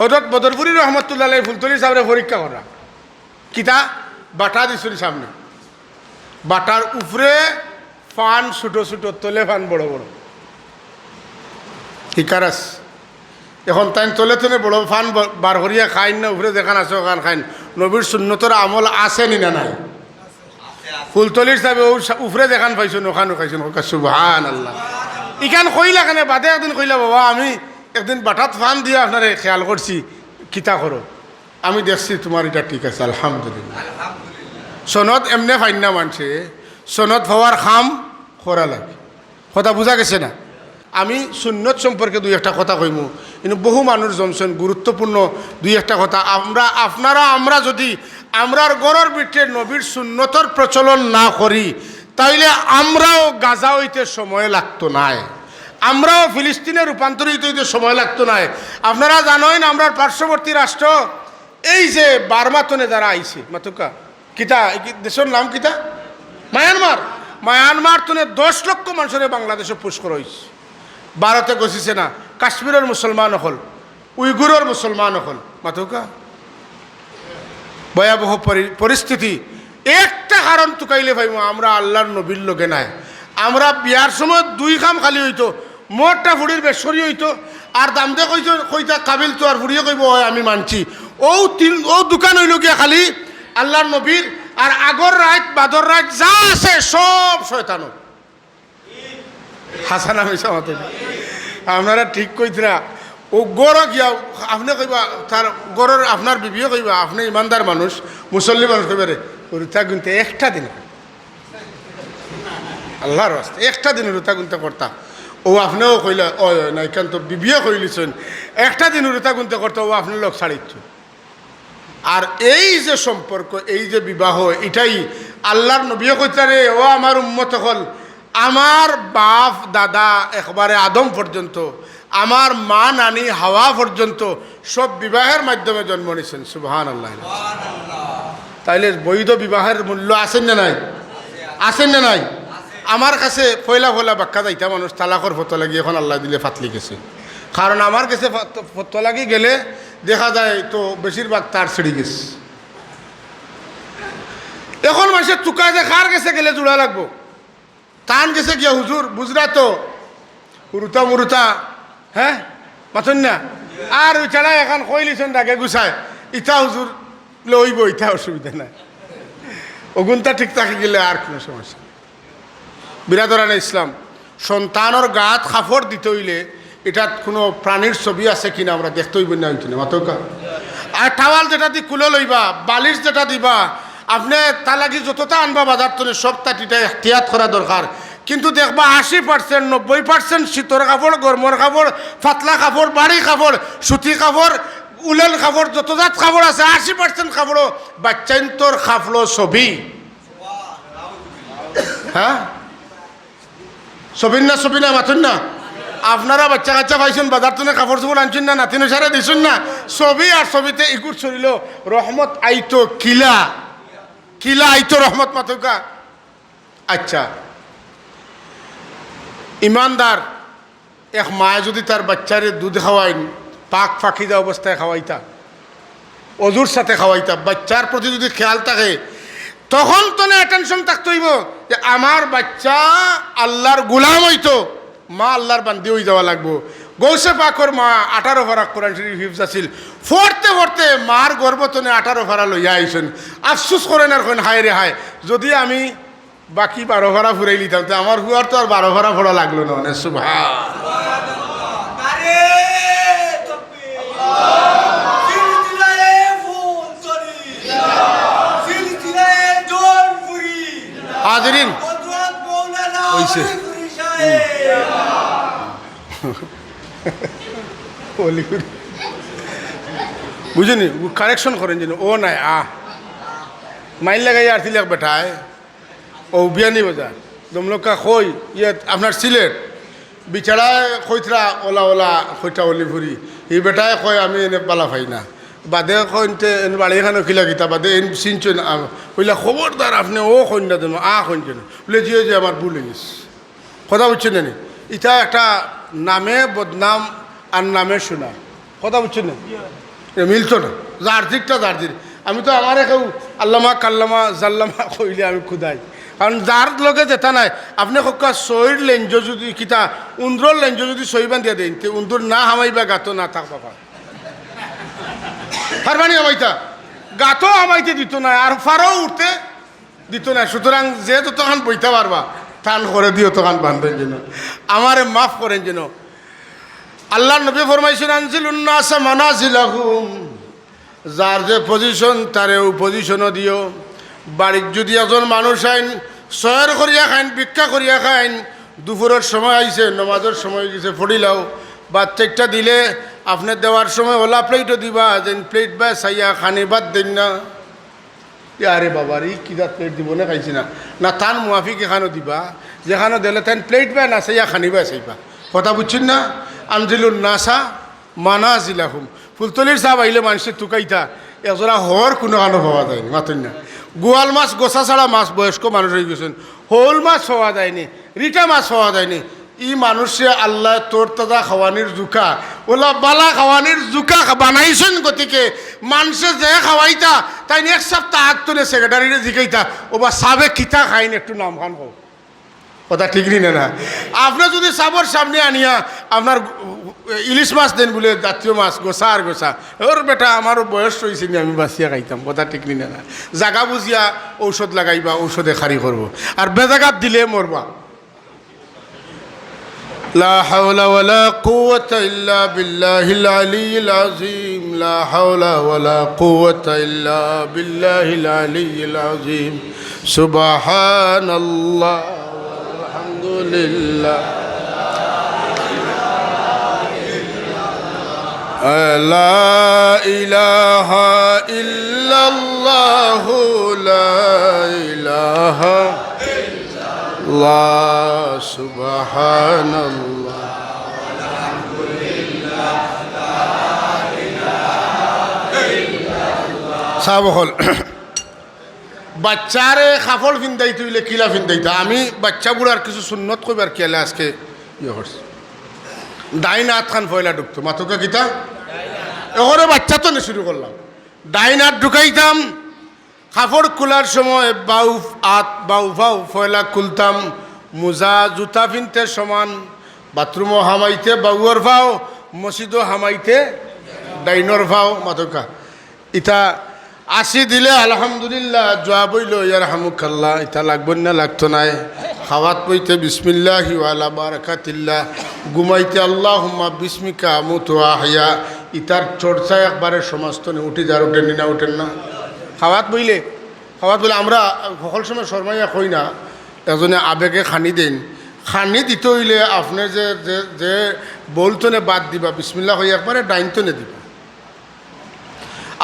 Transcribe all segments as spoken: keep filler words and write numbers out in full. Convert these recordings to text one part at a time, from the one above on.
হযরত বদরপুরী রহমতুল্লাহ আলাইহি ফুলতলি সাবরে পরীক্ষা করা। কিতা? বাটা দিছইন সামনে, বাটার উপরে ফান ছোট ছোট, তলে ফান বড় বড়। হিকারাস। এখন তাইন তলে তলে বড় ফান ব-, বার করিয়া খাইন না, উপরে যেখান আছে ওখান খাইন। নবীর সুন্নতর আমল আছে নি না নাই? ফুলতলির সাবে ও সা-, উপরে যেখান পাইছইন, ওখানও খাইছইন। কউক্কা সুবহানাল্লাহ। ইখান কইলা কেনে? বাদে একদিন কইলা, "বাবা, আমি একদিন বাটাত ফান দিয়া আপনারে খেয়াল করছি, কিতা করো?" আমি দেখছি তুমার ইটা ঠিক আছে, আলহামদুলিল্লাহ। সনদ এমনে পাইন না মানষে, সনদ পাওয়ার কাম করা লাগে। কথা বুঝা গেছে না? আমি সুন্নত সম্পর্কে দুই একটা কথা কইমু, কিন্তু বহু মানুষ জমছইন, গুরুত্বপূর্ণ দুই একটা কথা। আমরা, আপনারা, আমরা যদি আমরার ঘরর ভিতরে নবীর সুন্নতর প্রচলন না করি, তাইলে আমরাও গাজা অইতে সময় লাগতো নায়, আমরাও ফিলিস্তিনে রূপান্তরিত অইতে সময় লাগতো নায়। আপনারা জানইন, আমরার পার্শ্ববর্তী রাষ্ট্র এই যে বার্মা তনে যারা আইছে, মাতউক্কা, কিতা, ই কি দেশর নাম কিতা? মায়ানমার। মায়ানমার তনে দশ লক্ষ মানষরে বাংলাদেশো পুশ করা অইছে। ভারতে গছিছে না, কাশ্মীরর মুসলমান অকল, উইগুরর মুসলমান অকল, মাতউক্কা। ভয়াবহ পরি-, পরিস্থিতি। একটা কারণ তুকাইলে পাইমু, আমরা আল্লার নবীর লগে নাই। আমরা বিয়ার সময় দুই কাম খালি অইতো, মরটা ফুড়ির বেশ করি অইতো, আর দামদে কইতো, কইতা কাবিল তো, আর ফুড়িয়ে কইবো, "অয়, আমি মানছি।" অউ তিন, অউ দুইখান অইলো গিয়া খালি আল্লার নবীর, আর আগর রাইত, বাদর রাইত যা আছে সব শয়তানর। হাছা না মিছা মাতইন? আপনারা ঠিক কইতরা। অউ ঘরো গিয়া আপনে কইবা, তার ঘরর আপনার বিবিয়ে কইবা, আপনে ইমানদার মানুষ, মুসল্লি মানুষ, কইবা, "রে, রুতা গুনতে একটা দিন।" আল্লার ওয়াস্তে, একটা দিন রুতা গুনতে করতা। অউ আপনেও কইলা, "অয়, অয়, না, ইখান তো বিবিয়ে কইলিছইন, একটা দিন রুতা গুনতে করতা", অউ আপনে লোক ছাড়িচ্ছ। আর এই যে সম্পর্ক, এই যে বিবাহ, ইটাই আল্লার নবীয়ে কইতা, "রে, ও আমার উম্মত অকল, আমার বাপ দাদা একবারে আদম পর্যন্ত, আমার মা নানি হাওয়া পর্যন্ত সব বিবাহের মাধ্যমে জন্ম নিছেন।" সুবহানাল্লাহ। তাইলে বৈধ বিবাহের মূল্য আছে না নাই? আছে না নাই? আমার কাছে পয়লা পয়লা বাক্কা যাইতা মানুষ তালাকর ফতোয়া লাগি, এখন আল্লায় দিলে ফাতলি গেছে। কারণ আমার গেছে ফত-, ফতোয়া লাগি গেলে দেখা যায় তো বেশিরভাগ তার ছিড়ি গেছে। এখন মানষে তুকায় যে কার গেছে গেলে জুড়া লাগবো। তান গেছে গিয়া, "হুজুর, বুঝরা তো, হুরুতা মুরুতা, হে, মাতইন না?" আর অউ ছাড়া এখান কইলিছইন রাগে গুছায়, "ইতা হুজুর লইবো, ইতা অসুবিধা নাই।" অগুনতা ঠিক থাকি গেলে আর কুনু সমস্যা নাই। বিরাদরানে ইসলাম, সন্তানর গাত কাপড় দিতে অইলে ইটাত কুনু প্রাণীর ছবি আছে কিনা আমরা দেখতে অইবো না, অইতো না, মাতউক্কা। আর টাওয়াল যেটা দি কুলো লইবা, বালিশ যেটা দিবা, আপনে তার লাগি যততা আনবা বাজার তনে সবতা ইটা এহতিয়াত করা দরকার। কিন্তু দেখবা আশি পার্সেন্ট, নব্বই পার্সেন্ট শীতর কাপড়, গরমর কাপড়, পাতলা কাপড়, ভারি কাপড়, সুতি কাপড়, উলেন কাপড়, যত জাত কাপড় আছে, আশি পার্সেন্ট কাপড়ও বাইচ্চাইন্তর কাপড়ও ছবি। হ্যাঁ? ছবির না, ছবি না, মাতইন না। আপনারা বাইচ্চা কাইচ্চা পাইছইন, বাজার তনে কাপড় চোপড় আনছইন না, নাতিন সারে দিছইন না, ছবি আর ছবিতে ইগুর শরীলো রহমত আইতো কিলা, কিলা আইতো রহমত, মাতউক্কা। আচ্ছা, ইমানদার এক মায় যদি তার বাইচ্চারে দুধ খাওয়াইন, পাক পাকিজা অবস্থায় খাওয়াইতা, অজুর সাথে খাওয়াইতা, বাইচ্চার প্রতি যদি খেয়াল থাকে, তখন তনে attention থাকতে অইবো যে আমার বাইচ্চা আল্লার গোলাম অইতো, মা আল্লার বান্দি অই যাওয়া লাগবো। গৌসে পাকর মা আঠারো পারা কোরআন শরীফ হিফজ আছিল, পড়তে পড়তে মার গর্ভ তনে আঠারো পারা লইয়া আইছইন। আফসুস করইন আর কইন, "হায় রে হায়, যদি আমি বাকি বারো পারা ফুরাইলিতাম, তে আমার ফুয়ার তো আর বারো পারা পড়া লাগলো না।" মানে, সুবহান। নারে তকবীর। সিলসিলায়ে ফুলতলি। সিলসিলায়ে জৌনপুরি। হাজিরিন। হযরত মাওলানা অইছে। অলিপুরি সাহেব। অলিপুরি। বুঝছইন নি? ও correction করইন যেন, ও নায়, আ। মাইর লাগাই আর তিলক বেটায়। অউ বিয়ানীবাজার, দমলকা কই, ইয়ে আপনার সিলেট, বিচারায় কইতরা ওলা ওলা কইটা অলিপুরি, ই বেটায় কয় আমি এনে বালা পাই না, বাদে কইন তে এন বাড়ি এখানো কিলা কিতা, বাদে এন চিনছইন না, কইলা খবরদার আপনে ও কইন না যেন, আ কইন যেন, বুলে জি, জি, আমার ভুল অই গেছে। কথা বুঝছইন নি? ইটা একটা নামে বদনাম আর নামে সুনাম। কথা বুঝছইন নি? এ মিলতো না। জার্জিরটা জার্জির। আমি তো আমারে কেউ আল্লামা, কাল্লামা, জাল্লামা কইলে আমি খুদাই। কারণ যার লগে যেতা নাই, আপনে কউক্কা সইর লেঞ্জ যদি কিতা, উন্দরর লেঞ্জ যদি সই বান্ধিয়া দেইন, তে উন্দর না হামাইবা গাতো না থাকবা পার। পারবানি হামাইতা? গাতো হামাইতে দিতো না, আর ফারও উঠতে দিতো না। সুতরাং যে যতখান বইতা পারবা, তান করেদি অতখান বান্ধইন যেন, আমারে মাফ করইন যেন। আল্লার নবী ফরমাইছইন, "আনজিলুন নাসা মানাজিলাহুম।" যার যে position, তারে অউ position-ও দিও। বাড়িত যুদি একজন মানুষ আইন, সয়র করিয়া খাইন, ভিক্ষা করিয়া খাইন, দুপুরর সময় আইছে, নমাজর সময় অইগেছে, পড়িলাও, ভাত চাইরটা দিলে, আপনে দেওয়ার সময় অলা plate-ও দিবা, যেন plate বায় চাইয়া খানি বাদ দেইন না। ইয়ারে বাবা রে, ই কি জাত plate, জীবনে খাইছি না। না, তান মুয়াফিক এখানো দিবা, যেখানো দিলে তাইন plate বায় না চাইয়া খানি বায় চাইবা। কথা বুঝছইন না? আনজিলুন নাসা মানাজিলাহুম। ফুলতলির সাব আইলে মানষে তুকাইতা, একজরা হর কুনুখানো পাওয়া যায়নি, মাতইন না। গোয়াল মাছ, গোসা ছাড়া মাছ, বয়স্ক মানুষ অইগেছইন, হউল মাছ পাওয়া যায়নি, রিটা মাছ পাওয়া যায়নি। ই মানুষে আল্লায় তরতাজা খাওয়ানির জুকা, অলা বালা খাওয়ানির জুকা খা-, বানাইছইন। গতিকে মানষে যে খাওয়াইতা, তাইন এক সাপ্তা আগ থনে secretary-রে জিকাইতা, "ওবা সাবে কিতা খাইন, একটু নামখান কও।" কথা ঠিক নি না, না? আপনে যুদি সাবর সামনে আনিয়া আপনার ইলিশ মাছ দেইন বুলে, জাতীয় মাছ, গোসা আর গোসা, "ওর বেটা, আমারও বয়স অইছে নি, আমি বাছিয়া খাইতাম।" কথা ঠিক নি না, না? জাগা বুঝিয়া ঔষধ লাগাইবা, ঔষধে খারি করবো, আর বেজাগাত দিলে মরবা। لا حول ولا قوة إلا بالله العلي العظيم. لا حول ولا قوة إلا بالله العلي العظيم. سبحان الله والحمد لله. لا إله إلا الله. لا إله الله، سبحان الله. সাব অকল, বাচ্চারে কাপড় ফিন্দাইতে অইলে কিলা ফিন্দাইতা? আমি বাচ্চা বুড়ার কিছু সুন্নত কইবার খেয়ালে আজকে ইয়ে করছি। ডাইন আতখান পয়লা ঢুকতো, মাতউক্কা কিতা? এখনে বাচ্চা থনে শুরু করলাম। ডাইন আত ঢুকাইতাম, কাপড় খুলার সময় বাউ আত, বাউ পাও পয়লা খুলতাম, মুজা, জুতা ফিনতে সমান, বাথরুমো হামাইতে বাউর পাও, মসজিদো হামাইতে ডাইনর পাও, মাতউক্কা। ইতা আশি দিলে আলহামদুলিল্লাহ, জুয়াব অইলো ইয়ারহামুকাল্লাহ, ইতা লাগবো না, লাগতো নায়। খাওয়াত বইতে বিসমিল্লাহি ওয়া আলা বারাকাতিল্লাহ, ঘুমাইতে আল্লাহুম্মা বিসমিকা আমুতু ওয়া আহইয়া, ইতার চর্চা একবারে সমাজ থনে উঠি যার, উঠের নি না, উঠের না? খাওয়াত বইলে, খাওয়াত বইলে আমরা হকল সময় শরমাইয়া কই না, একজনে আবেগে খানি দেইন। খানি দিতে অইলে আপনে যে, যে, যে bowl থনে ভাত দিবা, বিসমিল্লাহ কইয়া একবারে ডাইন থনে দিবা।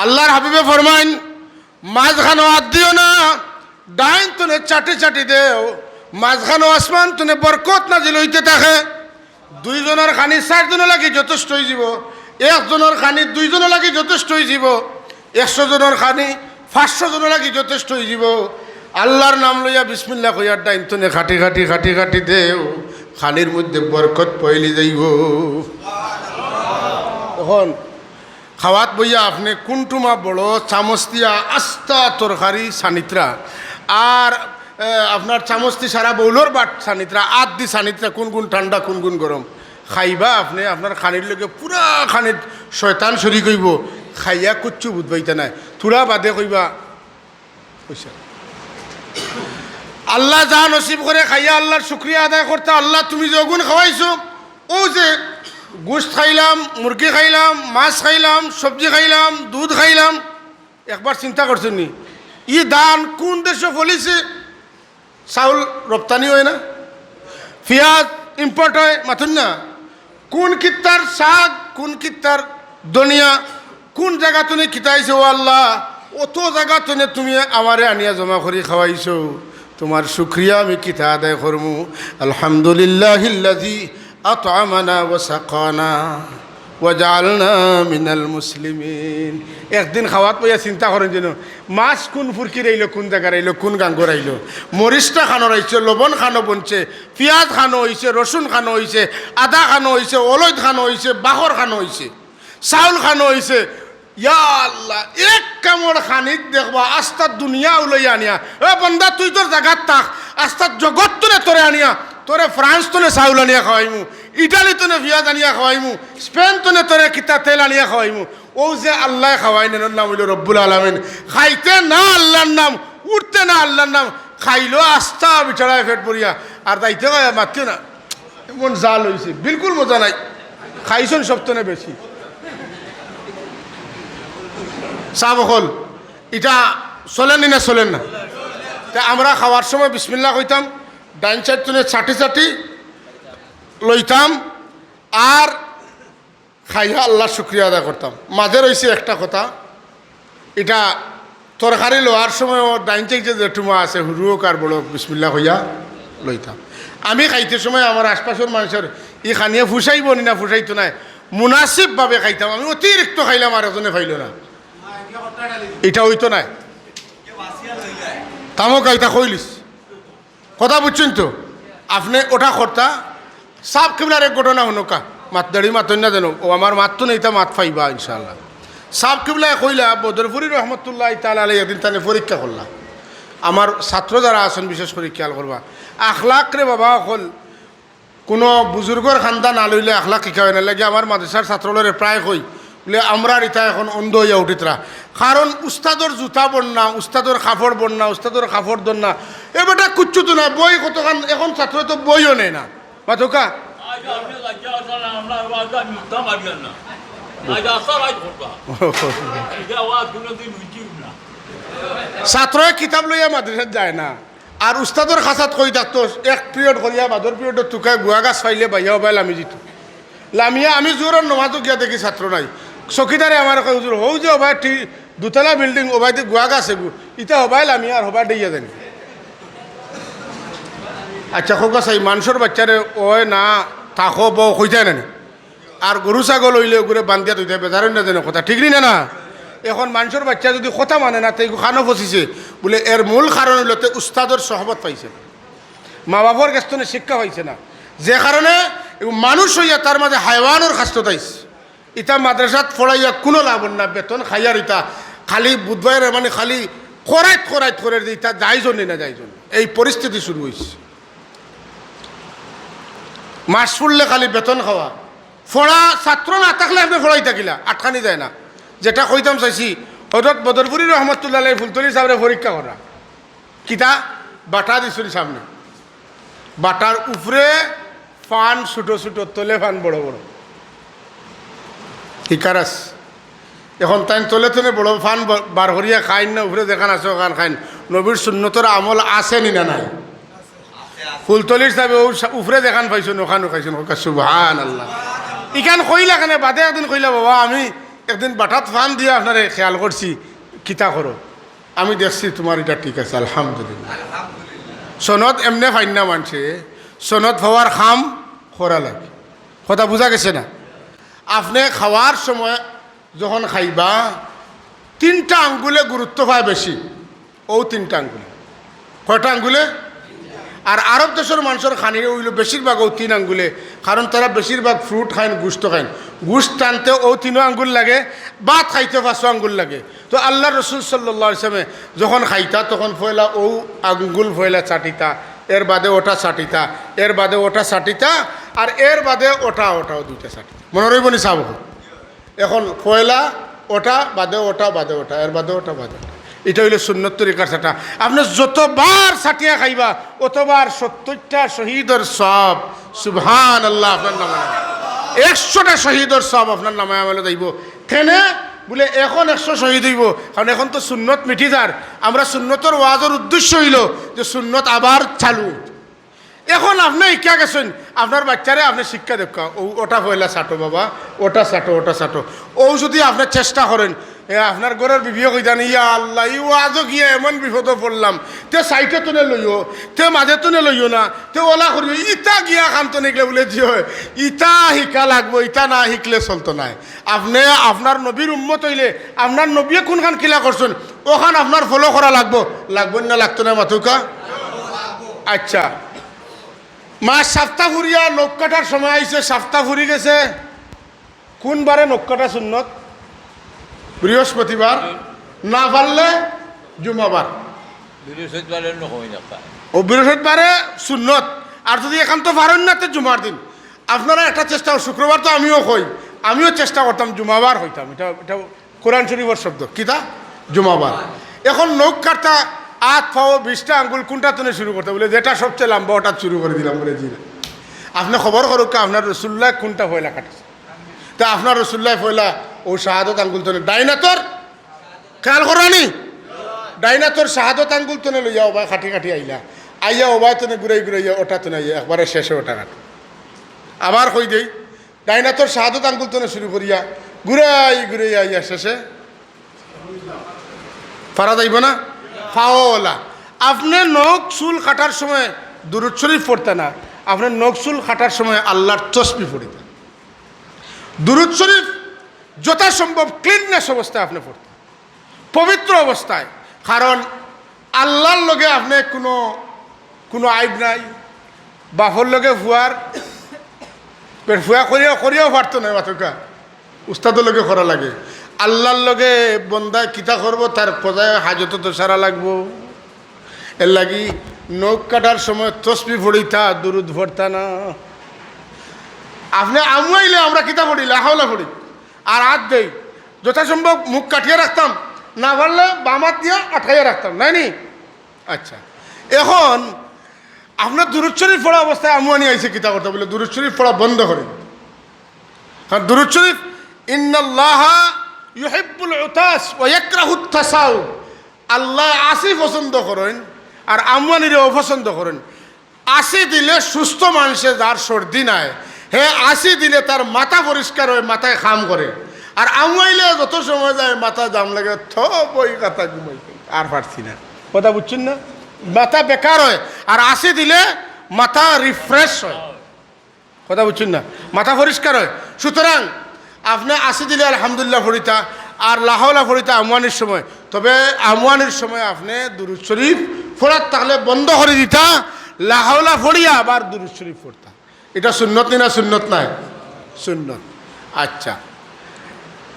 আল্লার হাবিবে ফরমাইন, মাঝখানো আত দিও না, ডাইন থনে চাটি চাটি দেও, মাঝখানো আসমান থনে বরকত নাজিল অইতে থাকে। দুইজনর খানি চাইরজনর লাগি যথেষ্ট অইযিবো, একজনর খানি দুইজনর লাগি যথেষ্ট অইযিবো, একশো জনর খানি পাঁচশো জনর লাগি যথেষ্ট অইযিবো। আল্লার নাম লইয়া বিসমিল্লাহ কইয়া ডাইন থনে খাটি খাটি খাটি খাটি দেও, খানির মধ্যে বরকত পয়লি যাইবো। অখন খাওয়াত বইয়া আপনে কুনটুমা বড় চামচ দিয়া আস্তা তরকারি ছানিত্রা, আর, এ, আপনার চামচ দি সারা bowlর ভাত ছানিত্রা, আত দি ছানিত্রা, কুনগুন ঠান্ডা, কুনগুন গরম। খাইবা আপনে, আপনার খানির লগে পুরা খানিত শয়তান শরিক অইবো, খাইয়া কুচ্ছু বুঝবাইতা নায়। থুড়া বাদে কইবা, কইছে। আল্লায় যা নসিব করে খাইয়া আল্লার শুকরিয়া আদায় করতা, "আল্লা, তুমি যে অগুন খাওয়াইছো, অউ যে গোস্ত খাইলাম, মুরগি খাইলাম, মাছ খাইলাম, সবজি খাইলাম, দুধ খাইলাম, একবার চিন্তা করছো নি? ই ধান কুন দেশো ফলিছে?" চাউল রপ্তানি অয় না? পিয়াজ import অয়, মাতইন না? কুন কিত্তার শাক, কুন কিত্তার ধনিয়া, কুন জাগা থনে কিতা আইছে? ও আল্লা, অত জাগা থনে তুমি আমারে আনিয়া জমা করি খাওয়াইছো, তুমার শুকরিয়া আমি কিতা আদায় করমু? আলহামদুলিল্লাহিল্লাযী আতআমানা ওয়া সাকানা ওয়া জাআলনা মিনাল মুসলিমিন। একদিন খাওয়াত বইয়া চিন্তা করইন যেন, মাছ কুন ফুরকির আইলো, কুন জাগার আইলো, কুন গাঙ্গর আইলো, মরিচটা খানো আইছে, লবণ খানো বনছে, পিয়াজ খানো অইছে, রসুন খানো অইছে, আদা খানো অইছে, অলইদ খানো অইছে, বাখর খানো অইছে, চাউল খানো অইছে, ইয়া আল্লাহ, এক কামড় খানিত দেখবা, আস্তা দুনিয়া উলাই আনিয়া, এ বন্দা, তুই তোর জাগাত থাক, আস্তা জগত তনে তোরে আনিয়া, তোরে ফ্রান্স তনে চাউল আনিয়া খাওয়াইমু, ইটালি তনে পিয়াজ আনিয়া খাওয়াইমু, স্পেন তনে তোরে কিতা তেল আনিয়া খাওয়াইমু। অউ যে আল্লায় খাওয়াইন, এনর নাম অইলো রব্বুল আলামিন। খাইতে না আল্লার নাম, উঠতে না আল্লার নাম, খাইলো আস্তা বিছাড়ায় পেট ভরিয়া, আর যাইতে কয় মাতিও না। এমন জাল অইছে, বিলকুল মজা নাই। খাইছইন সব তনে বেশি। সাব অকল, ইটা চলের নি না চলের না? তে আমরা খাওয়ার সময় বিসমিল্লাহ কইতাম, ডাইন সাইড তনে চাটি চাটি লইতাম, আর খাইয়া আল্লার শুকরিয়া আদায় করতাম। মাঝে রইছে একটা কথা, ইটা তরকারি লওয়ার সময় ডাইন সাইডে যে জেঠুমা আছে, হুরু অউক আর বড় অউক, বিসমিল্লাহ কইয়া লইতাম। আমি খাইতে সময় আমার আশপাশর মানষর ই খানিয়ে ফুসাইবো নি না ফুসাইতো নায়, মুনাসিবভাবে খাইতাম। আমি অতিরিক্ত খাইলাম, আর একজনে পাইলো না, ইটা অইতো নায়। তামুক ইটা কইলিস। কথা বুঝছইন তো? আপনে ওটা করতা, সাব কিবলার এক ঘটনা হুনউক্কা, মাত দেরি মাতইন না যেন, অউ আমার মাত তো নেই, তা মাত পাইবা ইনশাআল্লাহ। সাব কিবলায় কইলা, বদরপুরি রহমতুল্লাহ তাআলা আলাইহি একদিন তানে পরীক্ষা করলা। আমার ছাত্র যারা আছইন বিশেষ করি খেয়াল করবা, আখলাক রে বাবা অকল, কুনু বুজুর্গর কান্দা না লইলে আখলাক শিখা অয় না। লাগে আমার মাদ্রাসার ছাত্র অকলরে প্রায় কই, বুলে, "আমরার ইতা এখন অন্ধ অইয়া উঠিতরা।" কারণ উস্তাদর জুতা বন্না, উস্তাদর কাপড় বন্না, উস্তাদর কাপড় দন্না। এ বেটা কুচ্ছু তো না, বই কতখান, এখন ছাত্র তো বইও নেয় না। মাতউক্কা? আজ আপনি রাজ্যে আসেন, আমরা আজ আর মিথ্যা মারিয়ার না। আজ আশা রাজ করবা। এটা আওয়াজ কোনোদিন উচিত না। ছাত্রয় কিতাব লইয়া মাদ্রাসাত যায় না। আর উস্তাদর খাছাত কই থাকতো, এক পিরিয়ড করিয়া বাদর পিরিয়ডো তুকায় গুয়া গাছ পাইলে বাইয়া হবায় লামি দিত। লামিয়া আমি জোহরর নমাজো গিয়া দেখি ছাত্র নাই। চকিদারে আমারে কয়, "হুজুর, হউ যে হবায় টি-, দুতলা বিল্ডিং, হবায়দি গুয়া গাছ এগু, ইতা হবায় লামিয়া আর হবায় ডেইয়া যায়নি।" আচ্ছা, কউক্কা চাই, মানষর বাইচ্চারে অয় না, থাকো বও কইতায় না নি? আর গরু ছাগল অইলে অগুরে বান্ধিয়া থইতে বেজার অইন না যেন কথা, ঠিক নি না, না? এখন মানষর বাইচ্চা যুদি কথা মানে না, তে ইগু কানো ফসিছে, বুলে এর মূল কারণ অইলো তে উস্তাদর সহবত পাইছে না, মা বাপর গেছ তনে শিক্ষা পাইছে না, যে কারণে ইগু মানুষ অইয়া তার মাঝে হায়ওয়ানর খাস্তত আইছে। ইতা মাদ্রাসাত পড়াইয়া কুনু লাভ অর না, বেতন খাইয়ার ইতা খালি বুধবারে মানে খালি করাইত করাইত করের যে ইতা জাইজ নি না জাইজ নি। এই পরিস্থিতি শুরু অইছে। মাস ফুরলে খালি বেতন খাওয়া। পড়া ছাত্র না থাকলে আপনে পড়াইতা কিলা? আটকানি যায় না। যেটা কইতাম চাইছি, হজরত বদরপুরি রহমতুল্লাহ আলাইহি ফুলতলি সাবরে পরীক্ষা করা। কিতা? বাটা দিছইন সামনে। বাটার উপরে ফান ছোট ছোট, তলে ফান বড় বড়। হিকারাস। এখন তাইন তলে তলে বড় ফান ব-, বার করিয়া খাইন না, উপরে যেখান আছে ওখান খাইন। নবীর সুন্নতর আমল আছে নি না নাই? ফুলতলির সাবে অউ সা-, উপরে যেখান পাইছইন, ওখানও খাইছইন। কউক্কা সুবহানাল্লাহ। ইখান কইলা কেনে? বাদে একদিন কইলা, "বাবা, আমি একদিন বাটাত ফান দিয়া আপনারে খেয়াল করছি, কিতা করো?" আমি দেখছি তুমার ইটা ঠিক আছে, আলহামদুলিল্লাহ। সনদ এমনে পাইন না মানষে, সনদ পাওয়ার কাম করা লাগে। কথা বুঝা গেছে না? আপনে খাওয়ার সময় যখন খাইবা, তিনটা আঙ্গুলে গুরুত্ব পায় বেশি, অউ তিনটা আঙ্গুলে। কয়টা আঙ্গুলে? আর আরব দেশর মানষর খানি অইলো বেশিরভাগ অউ তিন আঙ্গুলে, কারণ তারা বেশিরভাগ fruit খাইন, গুস্ত খাইন। গুস্ত টানতে অউ তিনো আঙ্গুল লাগে, ভাত খাইতে পাঁচো আঙ্গুল লাগে। তো আল্লার রসুল সাল্লাল্লাহু আলাইহি ওয়াসাল্লামে যখন খাইতা, তখন পয়লা অউ আঙ্গুল পয়লা চাটিতা, এর বাদে ওটা চাটিতা, এর বাদে ওটা চাটিতা, আর এর বাদে ওটা, ওটাও দুইটা চাটিতা। মনো রইবো নি সাব? এখন পয়লা ওটা, বাদে ওটা, বাদে ওটা, এর বাদে ওটা, বাদে ওটা। ইটা অইলো সুন্নত তরিকার চাটা। আপনে যতবার চাটিয়া খাইবা, অতবার সত্তইরটা শহীদর সওয়াব। সুবহানাল্লাহ, আপনার নামায়। একশোটা শহীদর সওয়াব আপনার নামায় আমলো যাইবো। কেনে? বুলে, এখন একশো শহীদ অইবো, কারণ এখন তো সুন্নত মিটি যার। আমরা সুন্নতর ওয়াজর উদ্দেশ্য অইলো যে সুন্নত আবার চালু। এখন আপনে ইকা গেছইন, আপনার বাইচ্চারে আপনে শিক্ষা দেউক্কা, অউ, ওটা পয়লা চাটো বাবা, ওটা চাটো, ওটা চাটো। অউ যুদি আপনে চেষ্টা করইন, এ, আপনার ঘরর বিবিয়ে কইতা নি, "ইয়া আল্লাহ, ই ওয়াজো গিয়া এমন বিপদো পড়লাম, তে সাইডো তনে লইও, তে মাঝে তনে লইও না, তে ওলা করিও, ইতা গিয়া কানতো নিকলে বুলে জি অয়, ইতা হিকা লাগবো, ইতা না হিকলে চলতো নায়।" আপনে আপনার নবীর উম্মত অইলে আপনার নবীয়ে কুনখান কিলা করছইন, অখান আপনার follow করা লাগবো, লাগবো না লাগতো না মাতউক্কা? আচ্ছা, মাস সাপ্তা ফুরিয়া নখ কাটার সময় আইছে, সাপ্তা ফুরি গেছে। কুন বারে নখ কাটা সুন্নত? বৃহস্পতিবার, না পারলে জুমাবার। বৃহস্পতিবারে অন্য কই না পায়। ও বৃহস্পতিবারে সুন্নত, আর যদি এখান তো পারইন না, তে জুমার দিন। আপনারা একটা চেষ্টা, শুক্রবার তো আমিও কই, আমিও চেষ্টা করতাম জুমাবার কইতাম। এটা, এটা কোরআন শরীফর শব্দ, কিতা? জুমাবার। এখন নখ কাটতা, আত, পাও, বিশটা আঙ্গুল কোনটা তনে শুরু করতা? বলে, "যেটা সবচেয়ে লম্বা, ওটা শুরু করি দিলাম।" বলে, "জি না।" আপনে খবর করউক্কা, আপনার রসুল্লায় কোনটা পয়লা কাটছে? তে আপনার রসুল্লায় পয়লা অউ শাহাদত আঙ্গুল তনে, ডাইন আতর, খেয়াল করইন নি? ডাইন আতর শাহাদত আঙ্গুল তনে লইয়া ওবায় কাটি কাটি আইলা, আইয়া ওবায় তনে ঘুরাই ঘুরাইয়া ওটা তনে আইয়া একবারে শেষে ওটা কাটে। আবার কই দেই, ডাইন আতর শাহাদত আঙ্গুল তনে শুরু করিয়া ঘুরাই ঘুরাই আইয়া শেষে পারা যাইবো না? পাওলা। আপনে নখ চুল কাটার সময় দুরুদ শরীফ পড়তা না, আপনে নখ চুল কাটার সময় আল্লাহর তসবি পড়িতা। দুরুদ শরীফ যথাসম্ভব ক্লিননেস অবস্থায় আপনে পড়তা, পবিত্র অবস্থায়। কারণ আল্লাহর লগে আপনে কোনো, কোনো আইব নাই। বাপর লগে ফুয়ার, ফুয়া করিয়া, করিয়াও পারতো নায়, মাতউক্কা। উস্তাদর লগে করা লাগে। আল্লাহর লগে বন্দায় কিতা করবো, তার কজায় হাজত তো সারা লাগবো। এর লাগি নখ কাটার সময় তসবি পড়িতা, দুরুদ পড়তা না। আপনে আমুয়াইলে আমরা কিতা পড়ি? লা হাওলা পড়ি। আর আত দেই, যথাসম্ভব মুখ কাটিয়া রাখতাম, না পারলে বাম আত দিয়া আটকাইয়া রাখতাম, নায় নি? আচ্ছা, এখন আপনার দুরুদ শরীফ পড়া অবস্থায় আমুয়ানি আইছে, কিতা করতা? বলে, দুরুদ শরীফ পড়া বন্ধ করি। কারণ দুরুদ শরীফ, "ইন্নাল্লাহা ইউহিব্বুল উতাস ওয়া ইয়াকরাহুত তাসাউব।" আল্লায় আসি পছন্দ করইন, আর আমুয়ানিরে অপছন্দ করইন। আসি দিলে সুস্থ মানষে, যার সর্দি নাই, হে আসি দিলে তার মাথা পরিষ্কার অয়, মাথায় কাম করে। আর আমুয়াইলে যত সময় যায়, মাথা জাম লাগে, থ বই কথা ঘুমাই, আর পারছি না। কথা বুঝছইন না? মাথা বেকার অয়, আর আসি দিলে মাথা রিফ্রেশ অয়। কথা বুঝছইন না? মাথা পরিষ্কার অয়। সুতরাং আপনে আসি দিলে আলহামদুলিল্লাহ পড়িতা, আর লা হাওলা পড়িতা আমুয়ানির সময়। তবে আমুয়ানির সময় আপনে দুরুদ শরীফ পড়ার থাকলে বন্ধ করি দিতা, লা হাওলা পড়িয়া আবার দুরুদ শরীফ পড়তা। এটা সুন্নত নি না সুন্নত নায়? সুন্নত। আচ্ছা,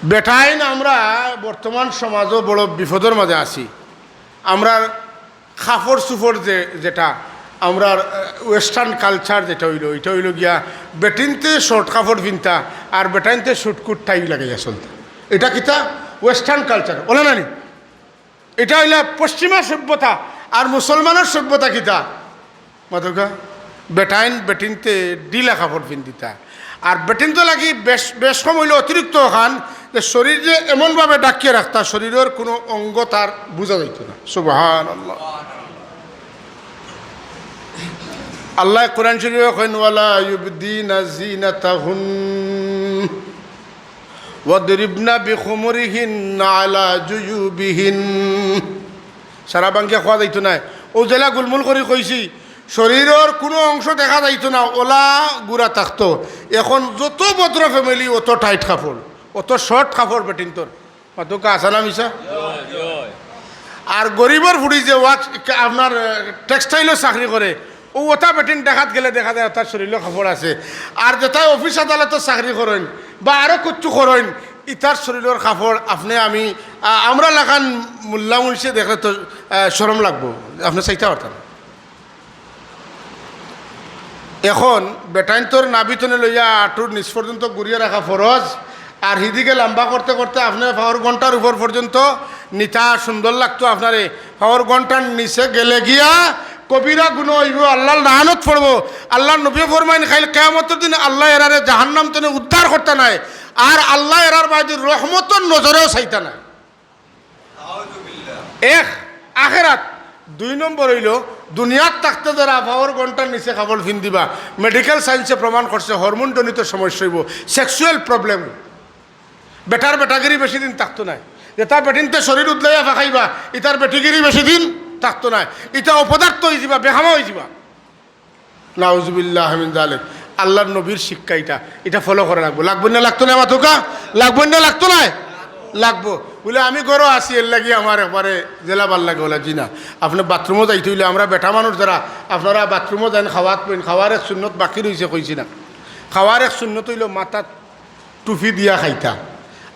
বেটাইন আমরা বর্তমান সমাজও বড় বিপদর মাঝে আছি। আমরার কাপড় চুপড় যে, যেটা আমরার, আহ, ওয়েস্টার্ন কালচার যেটা অইলো, এটা অইলো গিয়া বেটিন্তে শর্ট কাপড় পিনতা আর বেটাইন্তে সুটকুট টাই লাগাইয়া চলতা। এটা কিতা? ওয়েস্টার্ন কালচার, অলা না নি? এটা অইলা পশ্চিমা সভ্যতা। আর মুসলমানর সভ্যতা কিতা? মাতউক্কা, বেটাইন বেটিন্তে ঢিলা কাপড় পিন্দিতা। আর বেটিন্তর লাগি বেশ, বেশ কম অইলো অতিরিক্ত অখান, যে শরীররে এমনভাবে ঢাকিয়া রাখতা, শরীরর কোনো অঙ্গ তার বুঝা যাইতো না। সুবহানাল্লাহ। আল্লায় কোরআন শরীফে কইন, "ওয়ালা ইউবদিনা জিনাতাহুন ওয়াদরিবনা বিখুমুরিহিন আলা জুয়ুবিহিন।" সারা ভাঙ্গিয়া কওয়া যাইতো নায়। অউ যেলা গুলমুল করি কইছি, শরীরর কোনো অংশ দেখা যাইতো না, অলা গুরা থাকতো। এখন যত ভদ্র ফ্যামিলি, অত টাইট কাপড়, অত শর্ট কাপড় বেটিন্তর। মাতউক্কা, হাছা না মিছা? আর গরিবর ফুড়ি যে ওয়াক, আপনার, আহ, টেক্সটাইলর চাকরি করে, অউ অতা বেটিন ঢাকাত গেলে দেখা যায় অতার শরীরো কাপড় আছে। আর যেতায় অফিস আদালতর চাকরি করইন বা আরো কুচ্ছু করইন, ইতার শরীরর কাপড় আপনে আমি, আ, আমরা লাখান মোল্লা মুন্সি দেখলে তো, আ, শরম লাগবো, আপনে চাইতা পারতা না। এখন বেটাইন্তর নাভি তনে লইয়া আটুর নিচ পর্যন্ত গুরিয়া রাখা ফরজ, আর হিদিকে লাম্বা করতে করতে আপনে পাওর ঘন্টার উপর পর্যন্ত নিতা সুন্দর লাগতো আপনারে। পাওর ঘন্টার নিচে গেলে গিয়া কবিরা গুনা অইবো, আল্লার লানত পড়বো। আল্লার নবীয়ে ফরমাইন, কাইল কিয়ামতর দিন আল্লায় এরারে জাহান্নাম তনে উদ্ধার করতা নায়, আর আল্লায় এরার বায়দি রহমতর নজরেও চাইতা নায়। এক, আখেরাত। দুই নম্বর অইলো, দুনিয়াত থাকতে যেরা পাওর ঘন্টার নিচে কাপড় পিন্দিবা, মেডিকেল সায়েন্সে প্রমাণ করছে হরমোনজনিত সমস্যা অইবো, সেক্সুয়াল প্রবলেম। বেটার বেটাগিরি বেশি দিন থাকতো নায়। যেতা বেটিন্তে শরীর উদলাইয়া ফাকাইবা, ইতার বেটিগিরি বেশি দিন থাকতো নায়। ইতা অপদার্থ অইযিবা, বেহামা অইযিবা। নাউজুবিল্লাহ মিন জালিক। আল্লার নবীর শিক্ষা ইটা, ইটা ফলো করা লাগবো। লাগবো না লাগতো নায় মাতউক্কা? লাগবো না লাগতো নায়? লাগবো। বলে, "আমি ঘরো আছি, এর লাগি আমার একবারে যেলা ভালা লাগে অলা।" জি না। আপনে বাথরুমো যাইতে অইলে, আমরা বেটা মানুষ যেরা, আপনারা বাথরুমো যাইন, খাওয়াত বইন, খাওয়ার এক সুন্নত বাকি রইছে, কইছি না? খাওয়ার এক সুন্নত অইলো মাথাত টুপি দিয়া খাইতা।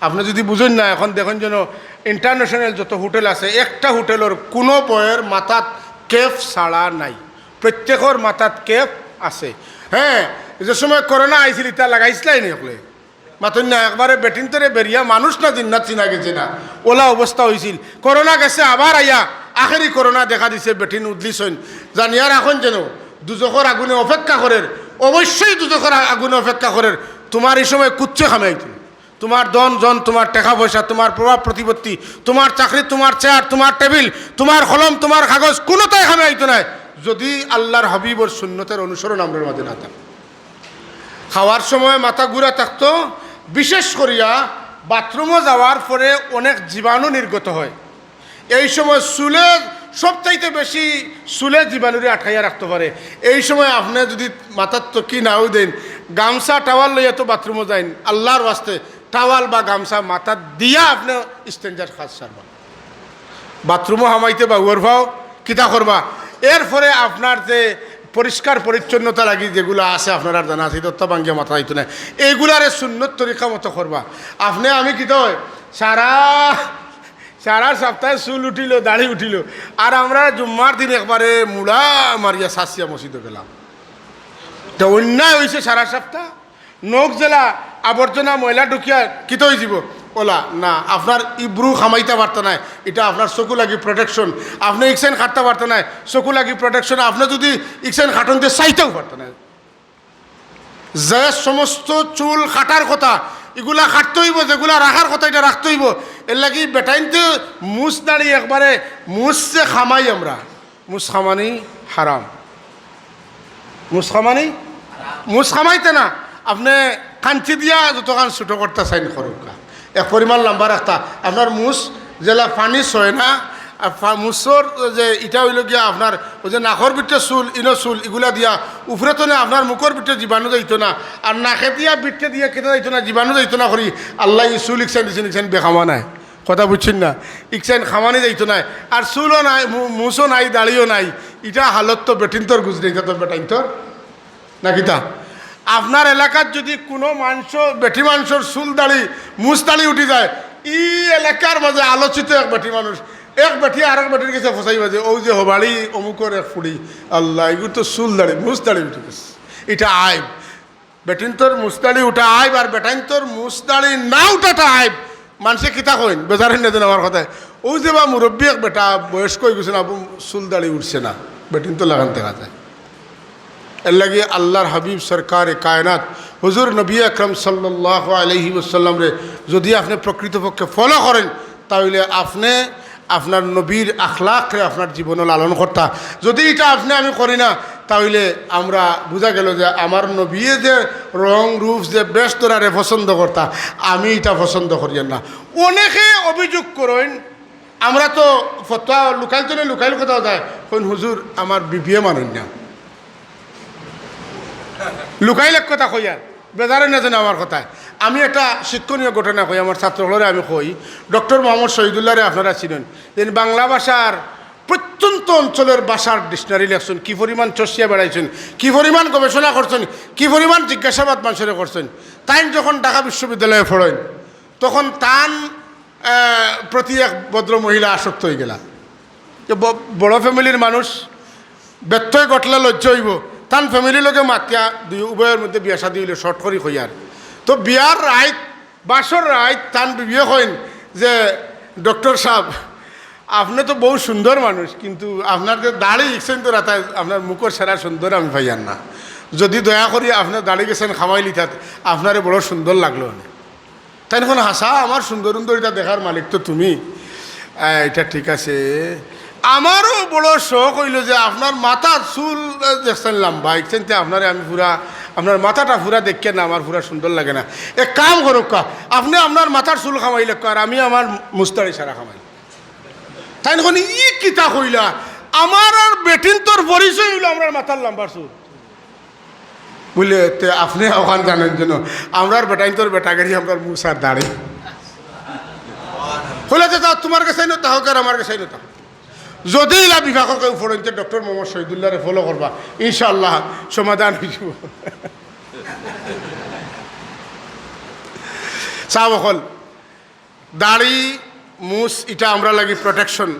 আপনে যুদি বুঝইন না, এখন দেখইন যেন ইন্টারন্যাশনাল যত হোটেল আছে, একটা হোটেলর কুনু বউর মাথাত cap ছাড়া নাই, প্রত্যেকর মাথাত cap আছে। হ্যাঁ, যে সময় করোনা আইছিল, ইতা লাগাইছলায় নি হকলে? মাতইন না, একবারে বেটিন্তরে বেরিয়া মানুষ না জিন্নাত চিনা গেছে না, অলা অবস্থা অইছিল। করোনা গেছে, আবার আইয়া, আখেরি করোনা দেখা দিছে, বেটিন উদলিছইন। জানিয়া রাখইন যেন, দুজখর আগুনে অপেক্ষা করের, অবশ্যই দুজখর আ-, আগুনে অপেক্ষা করের। তুমার ই সময় কুচ্ছু কামে আইতো নায়। তুমার ধন জন, তুমার টেকা পয়সা, তুমার প্রভাব প্রতিপত্তি, তুমার চাকরি, তুমার চেয়ার, তুমার টেবিল, তুমার কলম, তুমার কাগজ, কুনুটাই কামে আইতো নায়, যুদি আল্লার হাবিবর সুন্নতর অনুসরণ আমরার মাঝে না থাকে। খাওয়ার সময় মাথা ঘুরা থাকতো, বিশেষ করিয়া বাথরুমো যাওয়ার পরে অনেক জীবাণু নির্গত হয়। এই সময় চুলে, সবচাইতে বেশি চুলে জীবাণুরে আটকাইয়া রাখতো পারে। এই সময় আপনে যুদি মাথাত তকি নাও দেইন, গামছা টাওয়াল লইয়া তো বাথরুমো যাইন, আল্লার ওয়াস্তে টাওয়াল বা গামছা মাথাত দিয়া আপনে ইস্তেঞ্জার কাজ সারবা। বাথরুমো হামাইতে বা উয়ার ফাও কিতা করবা? এরপরে আপনার যে পরিষ্কার পরিচ্ছন্নতা লাগি যেগুলা আছে, আপনারার জানা আছে, তত্ত্ব ভাঙ্গিয়া মাথা যাইতো না, এইগুলারে সুন্নত তরিকা মতো করবা। আপনে আমি কিতা অয়, সারা, সারা সপ্তাহে চুল উঠিল, দাড়ি উঠিল, আর আমরা জুম্মার দিন একবারে মুড়া মারিয়া সাসিয়া মসজিদো গেলাম। তে অন্যায় অইছে সারা সপ্তাহ। নখ যেলা আবর্জনা ময়লা ঢুকিয়া কিতা অইযিবো? অলা না, আপনার ইব্রু হামাইতা পারতা নায়, ইটা আপনার চকু লাগি protection। আপনে ইকসাইন কাটতা পারতা নায়, চকু লাগি protection। আপনে যুদি ইকসাইন কাটইন তে চাইতাও পারতা নায়। যে সমস্ত চুল কাটার কথা, ইগুলা কাটতে অইবো, যেগুলা রাখার কথা, ইটা রাখতে অইবো। এরলাগি বেটাইন্তে মুছ দাড়ি একবারে মুছছে কামাই আমরা। মুছ কামানি হারাম। মুছ কামানি? মুছ কামাইতে না, আপনে কাঞ্চি দিয়া যতখান ছোট করতা চাইন করউক্কা। এক পরিমাণ লম্বা রাখতা। আপনার মুছ যেলা ফানি ছয় না, আর ফা-, মুছর যে ইটা অইলো গিয়া আপনার ওই যে নাকর ভিতরে চুল, ইনো চুল, ইগুলা দিয়া উপরে তনে আপনার মুখর ভিতরে জীবাণু যাইতো না, আর নাকে দিয়া ভিতরে দিয়া কিতা যাইতো না, জীবাণু যাইতো না করি আল্লায় ই চুল ইকসাইন দিছইন, ইকসাইন বেকামা নায়। কথা বুঝছইন না? ইকসাইন কামানি যাইতো নায়। আর চুলও নাই, মু-, মুছও নাই, দাড়িও নাই। ইটা হালত তো বেটিন্তর গুজরে, ইটা তো বেটাইন্তর না কিতা? আপনার এলাকাত যুদি কুনু মানষর, বেটি মানষর চুল দাড়ি, মুছ দাড়ি উঠি যায়, ই এলাকার মাঝে আলোচিত এক বেটি মানুষ, এক বেটি আরক বেটির গেছে ফসাইবা যে, "অউ যে হবাড়ি অমুকর এক ফুড়ি, আল্লাহ, ইগুর তো চুল দাড়ি, মুছ দাড়ি উঠি গেছে।" ইটা আইব। বেটিন্তর মুছ দাড়ি উঠা আইব, আর বেটাইন্তর মুছ দাড়ি না উঠাটা আইব। মানষে কিতা কইন, বেজার অইন না যেন আমার কথায়। অউ যে বা মুরব্বি এক বেটা, বয়স্ক অইগেছে না, আবু চুল দাড়ি উঠছে না, বেটিন্তর লাখান দেখা যায়। এরলাগি আল্লার হাবিব সরকারে কায়নাত হুজুর নবী আকরাম সাল্লাল্লাহু আলাইহি ওয়াসাল্লামরে যুদি আপনে প্রকৃতপক্ষে follow করইন, তা অইলে আপনে আপনার নবীর আখলাকরে আপনার জীবনো লালন করতা। যুদি ইটা আপনে আমি করি না, তা অইলে আমরা বুঝা গেল যে আমার নবীয়ে যে রং রূপ যে বেশ ধরারে পছন্দ করতা, আমি ইটা পছন্দ করিয়ার না। অনেকে অভিযোগ করইন, আমরা তো ফতোয়া লুকাইল তো না, লুকাইল কথাও যায়, কইন, "হুজুর, আমার বিবিয়ে মানইন না।" লুকাইল এক কথা কইয়ার, বেজার অইন না যেন আমার কথায়। আমি একটা শিক্ষণীয় ঘটনা কই, আমার ছাত্র অকলরে আমি কই, ডক্টর মোহাম্মদ শহীদুল্লাহরে আপনারা চিনইন, যিনি বাংলা ভাষার প্রত্যন্ত অঞ্চলের ভাষার dictionary লেখছইন, কি পরিমাণ চষিয়া বেড়াইছইন, কি পরিমাণ গবেষণা করছইন, কি পরিমাণ জিজ্ঞাসাবাদ মানষরে করছইন। তাইন যখন ঢাকা বিশ্ববিদ্যালয়ে পড়ইন, তখন তান, আহ, প্রতি এক ভদ্র মহিলা আসক্ত অইগেলা। যে ব-, বড় ফ্যামিলির মানুষ, ব্যত্যয় ঘটলে লজ্জা অইবো। তান ফ্যামিলির লগে মাতিয়া দুই উভয়র মধ্যে বিয়া শাদী অইলে short করি কইয়ার। তো বিয়ার রাইত, বাসর রাইত তান বিবিয়ে কইন যে, "ডক্টর সাব, আপনে তো বউত সুন্দর মানুষ, কিন্তু আপনার যে দাড়ি ইকসাইন তো রাতায় আপনার মুখর সেরা সুন্দর আমি পাইয়ার না। যুদি দয়া করি আপনার দাড়ি গেছেন খামাইলিতাত, আপনারে বড় সুন্দর লাগলো অনে।" তাইন কইন, "হাছা, আমার সুন্দর সুন্দর ইটা দেখার মালিক তো তুমি।" আহ, ইটা ঠিক আছে। আমারও বড় শখ অইলো যে আপনার মাথার চুল, আহ, দেখছইন লম্বা, ইকসাইনতে আপনারে আমি পুরা, আপনার মাথাটা পুরা দেখিয়ার না, আমার পুরা সুন্দর লাগে না। এক কাম করউক্কা, আপনে আপনার মাথার চুল খামাইলাউক্কা, আর আমি আমার মুছ দাড়ি সারা খামাই। তাইন কইন, "ই কিতা কইলা? আমার আর বেটিন্তর পরিচয় অইলো আমরার মাথার লম্বা চুল।" বুলে, "তে আপনে অখান জানইন যেন, আমরার বেটাইন্তর বেটাগিরি, আমরার মুছ আর দাড়ি।" কইলা, "তে তাও তুমার গেছে নতা হউক আর আমার গেছে নতা হউক। যুদি ইলা বিপাকো কেউ পড়ইন তে ডক্টর মোহাম্মদ শহীদুল্লাহরে follow করবা, ইনশাআল্লাহ সমাধান অইযিবো।" সাব অকল, দাড়ি, মুছ, ইটা আমরার লাগি প্রোটেকশন।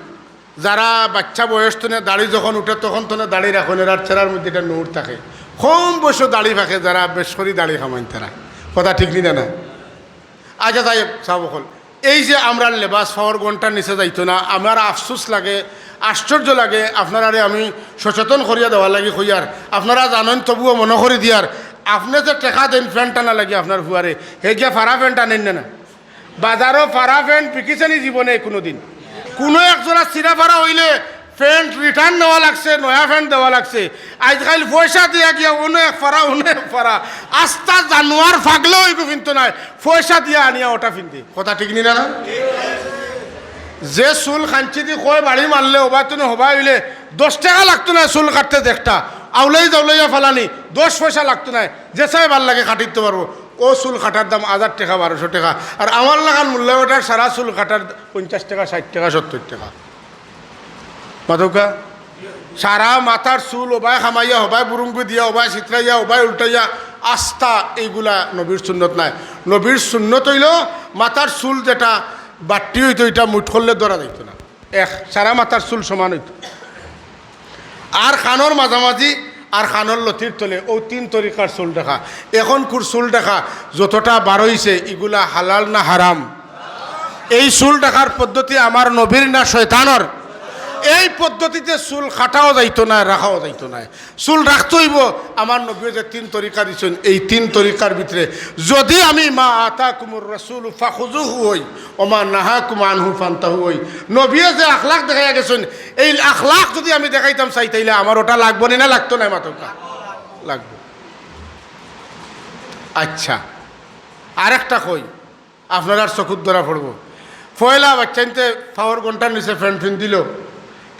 যারা বাচ্চা বয়স থনে দাড়ি যখন উঠে, তখন থনে দাড়ি রাখইন, এরার চেহারার মধ্যে ইটা নূর থাকে। কম বয়সো দাড়ি পাকে যারা, বেশ করি দাড়ি কামাইন তারা। কথা ঠিক নি না, না? আচ্ছা, যাই হোক, সাব অকল, এই যে আমরার লেবাস পাওর ঘন্টার নিচে যাইতো না, আমার আফসোস লাগে, আশ্চর্য লাগে। আপনারারে আমি সচেতন করিয়া দেওয়ার লাগি কইয়ার, আপনারা জানইন তবুও মনো করি দিয়ার। আপনে যে টেকা দেইন প্যান্ট আনার লাগি আপনার ফুয়ারে, হে গিয়া ফাড়া প্যান্ট আনইন না, না? বাজারো ফাড়া প্যান্ট বিকিছেনি জীবনে কুনুদিন? কুনু এক জোড়া ছিড়া ফাড়া অইলে প্যান্ট রিটার্ন নেওয়া লাগছে, নয়া প্যান্ট দেওয়া লাগছে। আইজকাইল পয়সা দিয়া গিয়া অনো এক ফাড়া, অনো এক ফাড়া। আস্তা জানোয়ার পাগলা অইগু, ফিনতো নায়, পয়সা দিয়া আনিয়া ওটা ফিন্দে। কথা ঠিক নি না, না? যে চুল কাঞ্চি দি কয় বাড়ি মারলে, ওবায় থনে হবায় অইলে দশ টেকা লাগতো নায় চুল কাটতে দেখতা, আউলাই জাউলাইয়া ফালানি, দশ পয়সা লাগতো নায়, যে চায় ভালা লাগে কাটিতো পারবো। ও চুল কাটার দাম হাজার টেকা, বারোশো টেকা। আর আমার লাখান মোল্লা বেটার সারা চুল কাটার পঞ্চাশ টেকা, ষাইট টেকা, সত্তইর টেকা। মাতউক্কা? সারা মাথার চুল ওবায় কামাইয়া, হবায় বুরুঙ্গু দিয়া, ওবায় ছিতরাইয়া, ওবায় উল্টাইয়া, আস্তা, এইগুলা নবীর সুন্নত নায়। নবীর সুন্নত অইলো মাথার চুল যেটা বাট্টি অইতো, ইটা মুঠ করলে ধরা যাইতো না। এক, সারা মাথার চুল সমান অইতো। আর কানর মাঝামাঝি আর কানর লতির তলে, অউ তিন তরিকার চুল রাখা। এখনকুর চুল রাখা যতটা বারইছে, ইগুলা হালাল না হারাম? এই চুল রাখার পদ্ধতি আমার নবীর না শয়তানর? এই পদ্ধতিতে চুল কাটাও যাইতো নায়, রাখাও যাইতো নায়। চুল রাখতে অইবো। আমার নবীয়ে যে তিন তরিকা দিছইন, এই তিন তরিকার ভিতরে যদি আমি মা আতাকুমুর রাসূলু ফাখুযুহু অই, ওমা নাহাকুম আনহু ফান্তাহু অই, নবীয়ে যে আখলাক দেখাইয়া গেছইন, এই আখলাক যদি আমি দেখাইতাম চাই, তাইলে আমার ওটা লাগবো নি না লাগতো নায়? মাতউক্কা, লাগবো। আচ্ছা, আরেকটা কই, আপনারার চকুত ধরা পড়বো। পয়লা বাচ্চাইন্তে পাওর ঘন্টার নিচে প্যান্ট ফিন্দিলো,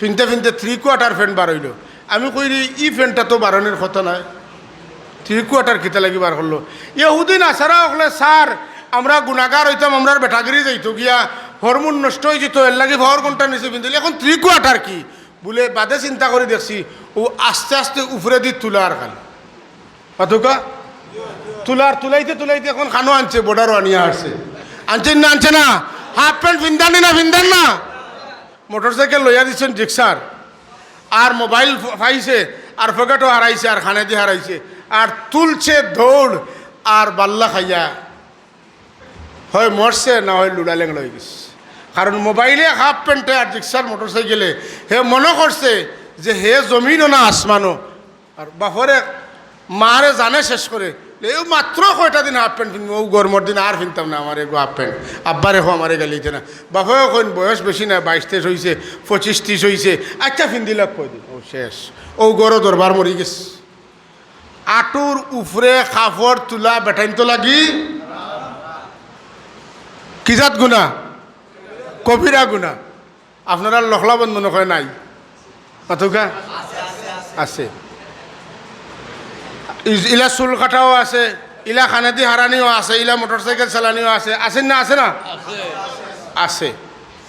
ফিনতে ফিনতে থ্রি কোয়ার্টার প্যান্ট বারইলো। আমি কইরি, ই প্যান্টটা তো বারনির কথা নায়, থ্রি কোয়ার্টার কিতা লাগি বার করলো? ইহুদি নাসারা অকলে, "স্যার, আমরা গুনাগার অইতাম, আমরার বেটাগিরি যাইতো গিয়া, হরমোন নষ্ট অইযিতো, এরলাগি পাওর ঘন্টার নিচে ফিন্দিলি, এখন থ্রি কোয়ার্টার কি?" বুলে, বাদে চিন্তা করি দেখছি, অউ আস্তে আস্তে উপরেদি তুলার খালি। মাতউক্কা? তুলার, তুলাইতে তুলাইতে এখন কানো আনছে, বর্ডারো আনিয়া হারছে। আনছে না, আনছে না? হাফ প্যান্ট ফিন্দার নি না, ফিন্দার না? মোটরসাইকেল লইয়া দিছইন রিক্সার, আর মোবাইল ফ-, পাইছে, আর পকেটো হারাইছে, আর কানেদি হারাইছে, আর তুলছে দৌড়, আর বাল্লা খাইয়া হয় মরছে, না হয় লুলা লেংড়া অইগেছে। কারণ মোবাইলে, হাফ প্যান্টে আর রিক্সার মোটরসাইকেলে হে মনো করছে যে হে জমিনও না আসমানও। আর বাপরে, মারে জানে শেষ করে, "এউ মাত্র কয়টা দিন হাফ প্যান্ট ফিনমু, অউ গরমর দিন আর ফিনতাম না আমার এগু হাফ প্যান্ট, আব্বারে কও আমারে গাইল্লাইতা না।" বাপেও কইন, "বয়স বেশি নায়, বাইশ তেইশ অইছে, পঁচিশ তিরিশ অইছে, আচ্ছা ফিন্দিলাউক কয়দিন, অউ শেষ।" অউ ঘরো দরবার মরি গেছে। আটুর উপরে কাপড় তুলা বেটাইন্তো লাগি কি জাত গুনা? কবিরা গুনা। আপনারার লখলাবন্দ মনো কয় নাই? মাতউক্কা? আছে। ইজ-, ইলা চুল কাটাও আছে, ইলা কানেদি হারানিও আছে, ইলা মোটরসাইকেল চালানিও আছে, আছে না, আছে না? আছে।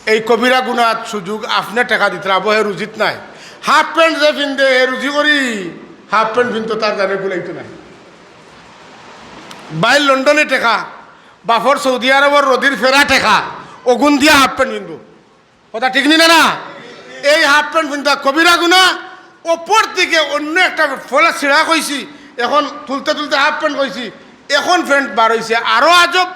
এই কবিরা গুনার সুযোগ আপনে টেকা দিতরা, আবো হে রুজিত নাই। হাফ প্যান্ট যে ফিন্দে, হে রুজি করি, হাফ প্যান্ট ফিনতো তার জানে কুলাইতো নায়। বাইর লন্ডনি টেকা, বাপর সৌদি আরবর রদির ফেরা টেকা, অগুন দিয়া হাফ প্যান্ট ফিনবো। কথা ঠিক নি না, না? এই হাফ প্যান্ট ফিন্দা কবিরা গুনা। অপর দিকে অন্য একটা ফলা ছিড়া কইছি, এখন তুলতে তুলতে হাফ প্যান্ট কইছি, এখন প্যান্ট বার অইছে। আরো আজব,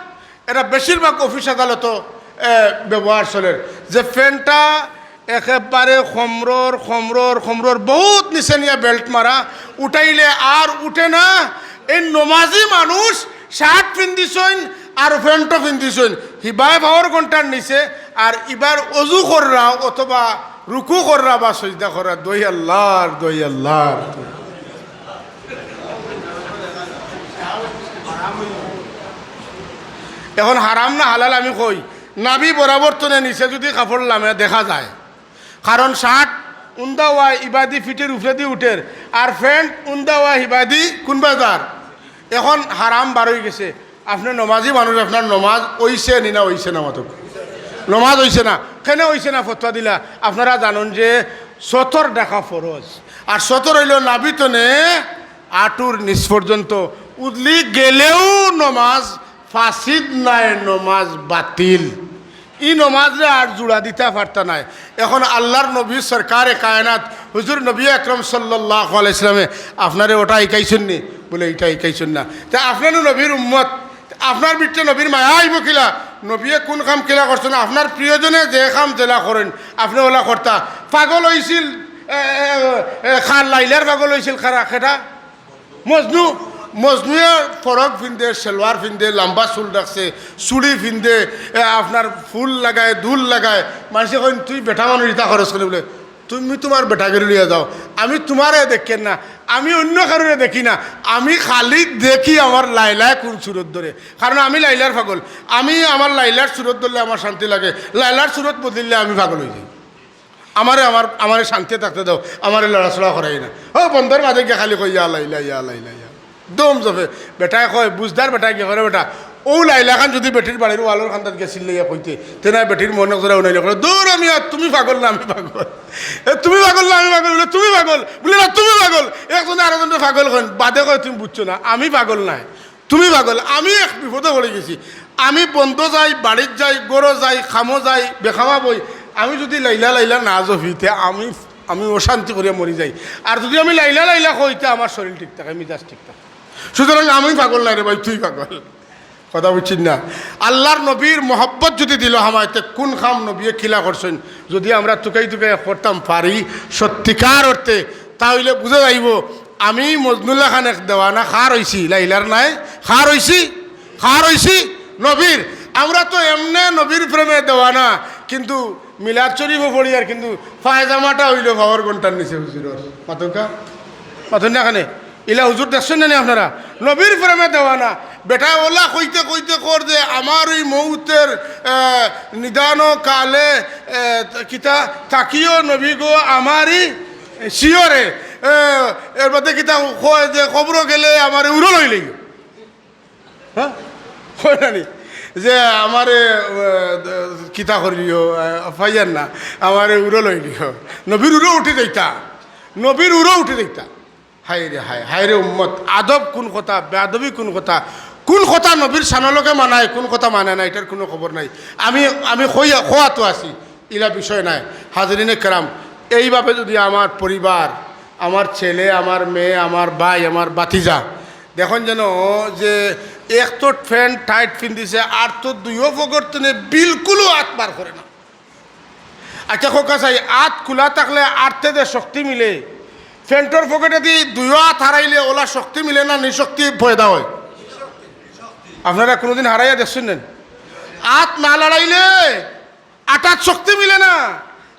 এরা বেশিরভাগ অফিস আদালতো, এ, ব্যবহার চলের, যে প্যান্টটা একেবারে কমরর, কমরর, কমরর বহুত নিচে নিয়া বেল্ট মারা, উঠাইলে আর উঠে না। এই নমাজি মানুষ শার্ট ফিন্দিছইন আর প্যান্টও ফিন্দিছইন, হিবায় পাওর ঘন্টার নিচে, আর ইবার অজু কররা অথবা রুকু কররা বা সজদা কররা, দোহাই আল্লাহর, দোহাই আল্লাহর। এখন হারাম না হালাল আমি কই, নাভি বরাবর তনে নিচে যদি কাপড় লামে দেখা যায়, কারণ শার্ট উন্দা ওয়া ইবাদি ফিটের উপরেদি উঠের, আর প্যান্ট উন্দা ওয়া ইবাদি কুনবায় যার। এখন হারাম বার অইগেছে। আপনে নমাজি মানুষ, আপনার নমাজ অইছে নি না অইছে না? মাতউক্কা। নমাজ অইছে না। কেনে অইছে না? ফতোয়া দিলা। আপনারা জানইন যে সতর ঢাকা ফরজ, আর সতর অইলো নাভি তনে আটুর নিচ পর্যন্ত। উদলি গেলেও নমাজ ফাসিদ নায়, নমাজ বাতিল। ই নমাজরে আর জুড়া দিতা পারতা নায়। এখন আল্লাহর নবী সরকারে কায়নাত হুজুর নবী আকরাম সাল্লাল্লাহু আলাইহি ওয়াসাল্লামে আপনারে ওটা হিকাইছইন নি? বলে, "ইটা হিকাইছইন না।" তে আপনে নু নবীর উম্মত, আপনার ভিতরে নবীর মায়া আইবো কিলা? নবীয়ে কুন কাম কিলা করছইন? আপনার প্রিয়জনে যে কাম যেলা করইন, আপনে ওলা করতা। পাগল অইছিল, এ, এ, এ, কার লাইলার পাগল অইছিল কারা, কেটা? মজনু। মজনুয়ে ফরক ফিন্দে, সেলোয়ার ফিন্দে, লাম্বা চুল রাখছে, চুড়ি ফিন্দে, এ, আপনার ফুল লাগায়, দুল লাগায়। মানষে কইন, "তুই বেটা মানুষ ইতা করস কেনে?" বলে, "তুমি তুমার বেটাগিরি লইয়া যাও, আমি তুমারে দেখি না, আমি অইন্য কারুরে দেখি না, আমি খালি দেখি আমার লাইলায় কুন সুরত ধরে, কারণ আমি লাইলার পাগল। আমি আমার লাইলার সুরত ধরলে আমার শান্তি লাগে, লাইলার সুরত বদলিলে আমি পাগল অই যাই।" আমারে, আমার, আমারে শান্তি থাকতে দাও, আমারে লড়াচড়া করাই না। ও বন্দর মাঝে গিয়া খালি কই, "ইয়া লাইলা, ইয়া লাইলা, ইয়া।" দম জফে। বেটায় কয়, বুঝদার বেটায় গিয়া কয়, "বেটা, অউ লাইলা খান যুদি বেটির বাড়ির ওয়ালর কান্দাত গেছিল লইয়া কইতে, তে না বেটির মনে করে উনাইলে করে, 'দূর আমি আর তুমি পাগল না আমি পাগল।' এ, "তুমি পাগল না আমি পাগল?" বলে, "তুমি পাগল।" বলে, "না, তুমি পাগল।" একজনে আরোজনরে পাগল কইন, বাদে কয়, "তুমি বুঝছো না, আমি পাগল নায়।" তুমি পাগল, আমি এক বিপদো পড়ি গেছি। আমি বন্দো যাই, বাড়িত যাই, ঘরো যাই, কামো যাই, বেকামা বই। আমি যুদি লাইলা লাইলা না জফি, তে আমি, আমি অশান্তি করিয়া মরি যাই। আর যুদি আমি লাইলা লাইলা কই, তে আমার শরীর ঠিক থাকে, মিজাজ ঠিক থাকে। সুতরাং আমি পাগল নায় রে ভাই, তুই পাগল। কথা বুঝছইন না? আল্লাহর নবীর মহব্বত যুদি দিলো হামায়, তে কুন কাম নবীয়ে কিলা করছইন, যুদি আমরা তুকাই তুকাই করতাম পারি সত্যিকার অর্থে, তা অইলে বুঝা যাইবো আমি মজনুর লাখান এক দেওয়ানা। কার অইছি? লাইলার নায়। কার অইছি? কার অইছি? নবীর। আমরা তো এমনে নবীর প্রেমে দেওয়ানা, কিন্তু মিলাদ শরীফও পড়ি আর কিন্তু পায়জামাটা অইলো পাওর ঘন্টার নিচে হুজুরর। মাতউক্কা? মাতইন না কেনে? ইলা হুজুর দেখছইন না নি আপনারা? নবীর প্রেমে দেওয়ানা। বেটায় ওলা কইতে কইতে কর যে আমার ওই মৌতের, আহ, নিদান কালে, আহ, কিতা থাকিও নবী গো আমারি শিয়রে। আহ, এর বাদে কিতা কয় যে কবরো গেলে আমারে উরো লইলিও। হ্যাঁ? কয় না নি? যে আমারে, আহ, কিতা করিও, আহ, পাইয়ার না, আমারে উরো লইলিও। নবীর উরো উঠি যাইতা। নবীর উরো উঠি যাইতা। হায় রে হায়, হায় রে উম্মত, আদব কুন কথা, বেয়াদবি কুন কথা, কুন কথা নবীর শানর লগে মানায়, কুন কথা মানে না, ইটার কুনু খবর নাই। আমি, আমি কইয়া, কওয়াত আছি, ইলা বিষয় নায়। হাজিরিনে কেরাম, এইভাবে যুদি আমার পরিবার, আমার ছেলে, আমার মেয়ে, আমার ভাই, আমার ভাতিজা, দেখইন যেন যে এক তো প্যান্ট টাইট ফিন্দিছে, আর তো দুইও পকেট তনে বিলকুলও আত বার করে না। আচ্ছা, কউক্কা চাই, আত খুলা থাকলে আটতে যে শক্তি মিলে, প্যান্টর পকেটেদি দুইও আত হারাইলে ওলা শক্তি মিলে না, নিশক্তি পয়দা অয়? আপনারা কুনুদিন হারাইয়া দেখছইন নি? আত না লড়াইলে আটাত শক্তি মিলে না।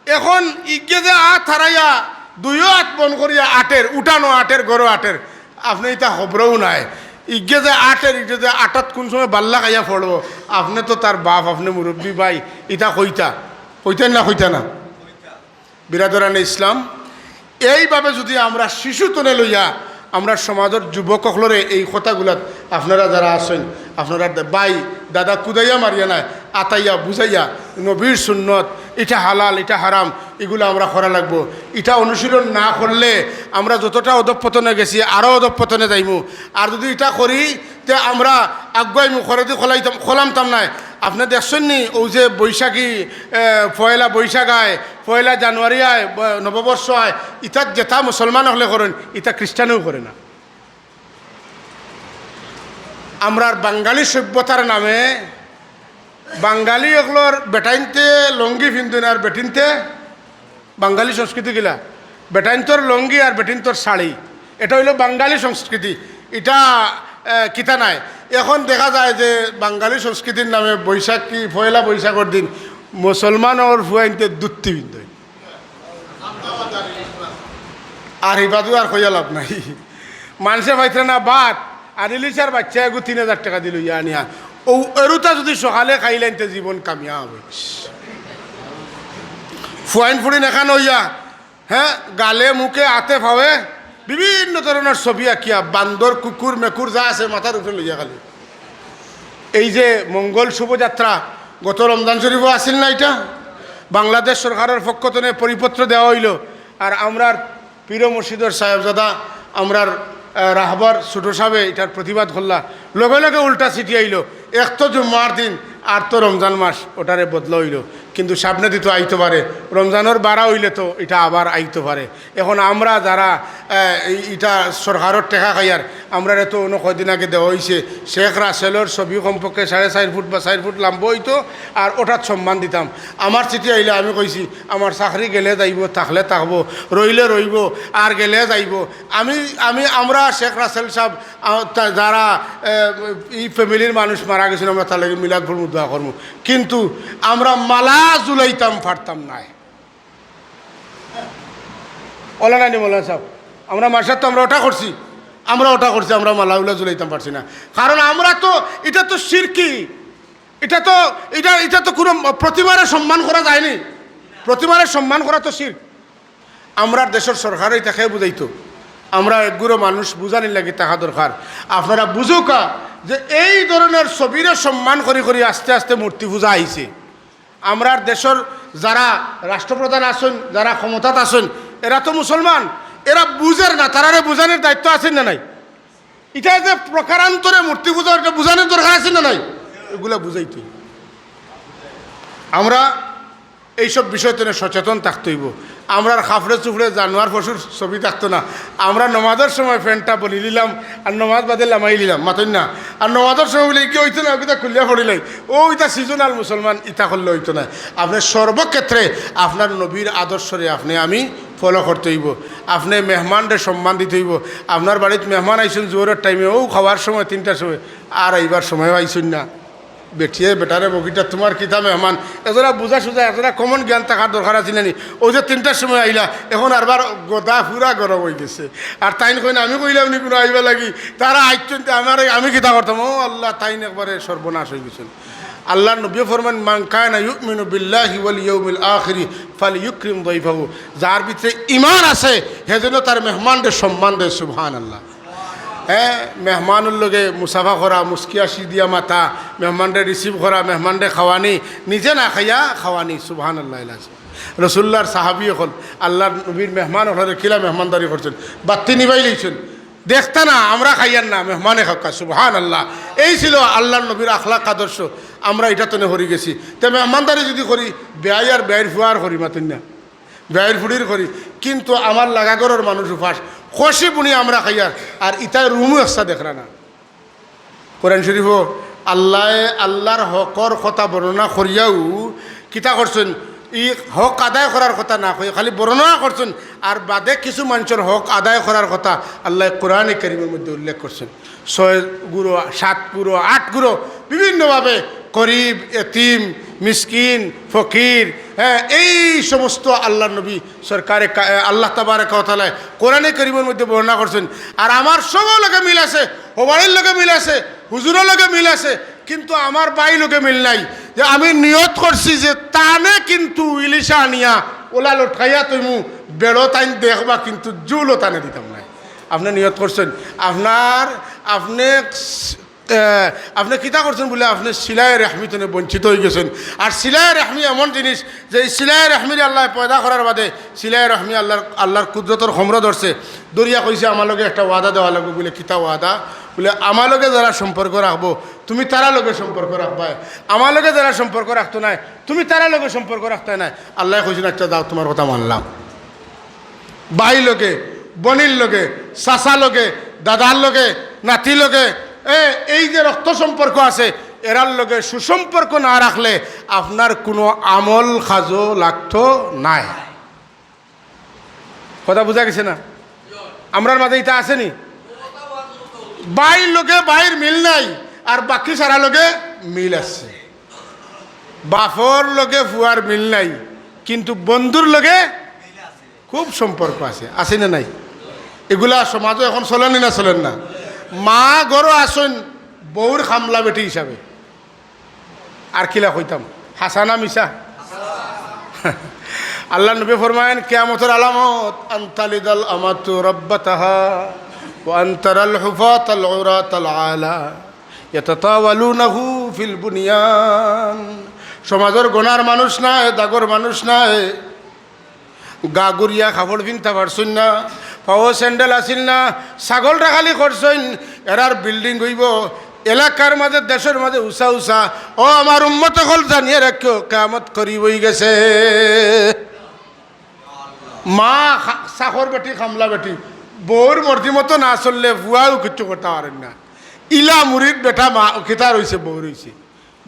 এখন ইগে যে আত হারাইয়া, দুইও আত বন্ধ করিয়া আটের, উঠানো আটের, ঘরো আটের, আপনে ইতা খবরও নাই। ইগে যে আটের, ইগে যে আটাত কুন সময় বাল্লা খাইয়া পড়বো, আপনে তো তার বাপ, আপনে মুরব্বি ভাই, ইতা কইতা, কইতা না, কইতা না? বিরাদরানে ইসলাম, এইভাবে যুদি আমরা শিশু তনে লইয়া আমরা সমাজর যুবক অকলরে এই কথাগুলাত আপনারা যারা আছইন, আপনারা দে-, ভাই, দাদা কুদাইয়া মারিয়া নায়, আতাইয়া, বুঝাইয়া, নবীর সুন্নত, ইটা হালাল, ইটা হারাম, ইগুলা আমরা করা লাগবো। ইটা অনুশীলন না করলে আমরা যতটা অধঃপতনে গেছি, আরও অধঃপতনে যাইমু। আর যুদি ইটা করি, তে আমরা আগুয়াইমু, খরেদি খলাইতাম, খলামতাম নায়। আপনে দেখছইন নি, অউ যে বৈশাখী, এ, পয়লা বৈশাখ আয়, পয়লা জানুয়ারি আয়, ব-, নববর্ষ আয়, ইতাত যেতা মুসলমান অকলে করইন, ইতা খ্রিস্টানেও করে না। আমরার বাঙালি সভ্যতার নামে বাঙালি অকলর বেটাইন্তে লুঙ্গি ফিন্দইন আর বেটিন্তে, বাঙালি সংস্কৃতি কিলা, বেটাইন্তর লুঙ্গি আর বেটিন্তর শাড়ি, ইটা অইলো বাঙালি সংস্কৃতি। ইটা, এ, কিতা নায়। এখন দেখা যায় যে বাঙালি সংস্কৃতির নামে বৈশাখী, পয়লা বৈশাখর দিন মুসলমানর ফুয়াইন্তে ধুতি ফিন্দইন। আর হিবাদু আর কইয়া লাভ নাই। মানষে পাইতরা না ভাত, আর ইলিশর বাইচ্চা এগু তিন হাজার টেকা দি লইয়া আনিয়া। অউ এরুতা যুদি সকালে খাইলাইন তে জীবন কামিয়াব অইছে। ফুয়াইন ফুড়িন এখান অইয়া, হ্যাঁ, গালে মুখে আতে পাওয়ে বিভিন্ন ধরনর ছবি আঁকিয়া বান্দর, কুকুর, মেকুর যা আছে মাথার উপরে লইয়া খালি। এই যে মঙ্গল শোভাযাত্রা, গত রমজান শরীফও আছিল না ইটা? বাংলাদেশ সরকারর পক্ষ তনে পরিপত্র দেওয়া অইলো, আর আমরার পীর মুর্শিদর সাহেবজাদা, আমরার, আহ, রাহবার ছোট সাবে ইটার প্রতিবাদ করলা, লগে লগে উল্টা চিঠি আইলো, এক তো জুম্মার দিন, আর তো রমজান মাস, ওটারে বদলা অইলো, কিন্তু সামনেদি তো আইতো পারে, রমজানর বারা অইলে তো ইটা আবার আইতো পারে। এখন আমরা যারা, আহ, ই-, ইটা সরকারর টেকা খাইয়ার, আমরারে তো অনো কয়দিন আগে দেওয়া অইছে, শেখ রাসেলর ছবি কমপক্ষে সাড়ে চাইর ফুট বা চাইর ফুট লাম্বা অইতো, আর ওটাত সম্মান দিতাম। আমার চিঠি আইলে আমি কইছি, আমার চাকরি গেলে যাইবো, থাকলে থাকবো, রইলে রইবো, আর গেলে যাইবো। আমি, আমি, আমরা শেখ রাসেল সাব, আ, তা-, যারা, এ, ই ফ্যামিলির মানুষ মারা গেছইন, আমরা তার লাগি মিলাদ পড়মু, দোয়া করমু, কিন্তু আমরা মালা ঝুলাইতাম পারতাম নায়। ওলা নানি মৌলানা সাব, আমরা মাসাত তো আমরা ওটা করছি, আমরা ওটা করছি, আমরা মালা উলা ঝুলাইতাম পারছি না। কারণ আমরা তো, ইটা তো শিরকি, ইটা তো, ইটা, ইটা তো কোনো প্রতিমারে সম্মান করা যায়নি। প্রতিমারে সম্মান করা তো শিরক। আমরার দেশর সরকারে ইটা কে বুঝাইতো? আমরা একগুলো মানুষ বুঝানির লাগি থাকা দরকার। আপনারা বুঝুকা যে এই ধরনের ছবিরে সম্মান করি করি আস্তে আস্তে মূর্তি পূজা আইছে। আমরার দেশর যারা রাষ্ট্রপ্রধান আছইন, যারা ক্ষমতাত আছইন, এরা তো মুসলমান, এরা বুঝের না, তারারে বুঝানির দায়িত্ব আছে না নাই? ইটা যে প্রকারান্তরে মূর্তি পূজা, ইটা বুঝানির দরকার আছে না নাই? এগুলা বুঝাইতে অইবো। আমরা এইসব বিষয় তনে সচেতন থাকতে অইবো। আমরার খাফড়ে চুফড়ে জানোয়ার পশুর ছবি থাকতো না। আমরা নমাজর সময় প্যান্টটা বনি নিলাম, আর নমাজ বাদে লামাই নিলাম, মাতইন না। আর নমাজর সময় বলে, "কি অইতো না, ওইটা খুলিয়া পড়িলাই।" ও, ইটা seasonal মুসলমান, ইটা করলে অইতো না। আপনে সর্বক্ষেত্রে আপনার নবীর আদর্শরে আপনে আমি follow করতে অইবো। আপনে মেহমানরে সম্মান দিতে অইবো। আপনার বাড়িত মেহমান আইছইন জোহরর টাইমে, ও খাওয়ার সময় তিনটার সময়, আর আইবার সময়ও আইছইন না। বেটিয়ে বেটারে বকিটা, "তুমার কিতা মেহমান?" এজরা বুঝা সুঝা, এজরা common জ্ঞান থাকার দরকার আছিল না নি? ওই যে তিনটার সময় আইলা, এখন আরবার গদা পুরা গরম অই গেছে। আর তাইন কইন, "আমি কইলাম নি কোনো আইবা লাগি?" তারা আইছইন তে আমারে, আমি কিতা করতাম? ও আল্লাহ, তাইন একবারে সর্বনাশ অই গেছইন। আল্লাহর নবী ফরমান, "মান কানা ইউমিনু বিল্লাহি ওয়াল ইয়াউমিল আখিরি ফালইউকরিম দাইফাহু।" যার ভিতরে ঈমান আছে, হে যেন তার মেহমানরে সম্মান দেয়। সুবহানাল্লাহ। হ্যাঁ, মেহমানর লগে মুসাফা করা, মুস্কি হাসি দিয়া মাতা, মেহমানরে receive করা, মেহমানরে খাওয়ানি, নিজে না খাইয়া খাওয়ানি। সুবহানাল্লাহ। রাসূলুল্লাহর সাহাবী অকল, আল্লাহর নবীর মেহমান অকলরে কিলা মেহমানদারি করছইন, বাত্তি নিবাই লইছইন। দেখতা না, আমরা খাইয়ার না, মেহমানে খাউক্কা। সুবহানাল্লাহ। এই ছিল আল্লাহর নবীর আখলাক আদর্শ। আমরা ইটা তনে হরি গেছি। তে মেহমানদারি যদি করি, বেয়াই আর বেয়াইর ফুয়ার করি, মাতইন না, বেয়াইর ফুড়ির করি, কিন্তু আমার লাগা ঘরর মানুষ উপাস, খুশি বুনি আমরা খাইয়ার, আর ইতায় রুমও একসা দেখরা না। কোরআন শরীফও আল্লায় আল্লাহর হকর কথা বর্ণনা করিয়াও কিতা করছইন, ই হক আদায় করার কথা না কই, খালি বর্ণনা করছইন, আর বাদে কিছু মানষর হক আদায় করার কথা আল্লায় কোরআনে কারীমর মধ্যে উল্লেখ করছইন। ছয় গুরু, সাত গুরু, আট গুরু বিভিন্নভাবে গরিব, এতিম, মিসকিন, ফকির, হ্যাঁ, এই সমস্ত আল্লাহর নবী সরকারে কা-, আল্লাহ তাবারাকা ওয়া তাআলায় কোরআনে কারীমর মধ্যে বর্ণনা করছইন। আর আমার সবর লগে মিল আছে, হবাড়ির লগে মিল আছে, হুজুরর লগে মিল আছে, কিন্তু আমার ভাইর লগে মিল নাই। যে আমি নিয়ত করছি যে তানে কিন্তু ইলিশা আনিয়া ওলা লটকাইয়া থইমু, বেড়ো তাইন দেখবা, কিন্তু জুলও তানে দিতাম নায়। আপনে নিয়ত করছইন, আপনার, আপনে এ, আপনে কিতা করছইন বুলে আপনে সিলায়ে রেহমি তনে বঞ্চিত অই গেছইন। আর সিলায়ে রেহমি এমন জিনিস যে ই সিলায়ে রেহমিরে আল্লায় পয়দা করার বাদে সিলায়ে রেহমি আল্লাহর, আল্লাহর কুদরতর খমরো ধরছে, ধরিয়া কইছে, "আমার লগে একটা ওয়াদা দেওয়া লাগবো।" বুলে, "কিতা ওয়াদা?" বুলে, "আমার লগে যারা সম্পর্ক রাখবো, তুমি তারার লগে সম্পর্ক রাখবায়, আমার লগে যারা সম্পর্ক রাখতো নায়, তুমি তারার লগে সম্পর্ক রাখতায় নায়।" আল্লায় কইছইন, "আচ্ছা, যাও, তুমার কথা মানলাম।" ভাইর লগে, বইনর লগে, চাচার লগে, দাদার লগে, নাতির লগে, এ, এই যে রক্ত সম্পর্ক আছে, এরার লগে সুসম্পর্ক না রাখলে আপনার কুনু আমল কাজো লাগতো নায়। কথা বুঝা গেছে না? আমরার মাঝে ইতা আছে নি? ভাইর লগে ভাইর মিল নাই, আর বাকি সারার লগে মিল আছে। বাপর লগে ফুয়ার মিল নাই, কিন্তু বন্ধুর লগে খুব সম্পর্ক আছে, আছে না নাই? এগুলা সমাজো এখন চলেনি না চলের না? মা ঘরো আছইন বউর কামলা বেটি হিসাবে। আর কিলা কইতাম, হাছা না মিছা? আল্লাহর নবী ফরমায়েন, কিয়ামতর আলামত, "আন তালিদাল আমাতু রাব্বাতাহা, ওয়া আন তারাল হুফাতাল উরাতাল আলা ইয়াতাতাওয়ালুনাহু ফিল বুনিয়ান।" সমাজর গোনার মানুষ নাই, দাগর মানুষ নাই, গা গুরিয়া কাপড় পিনতা পারছইন না, পাও স্যান্ডেল আছিল না, ছাগল রাখালি করছইন, এরার বিল্ডিং অইবো এলাকার মাঝে, দেশর মাঝে উচা উচা, "ও আমার উম্মত অকল, জানিয়া রাখিও, কিয়ামত করিব অইগেছে।" মা খা-, চাকর বেটি, কামলা বেটি, বউর মর্জি মতো না চললে পুয়াও কিচ্ছু করতা পারইন না। ইলা মুরিদ বেটা মা, ও কিতা রইছে, বউর অইছে।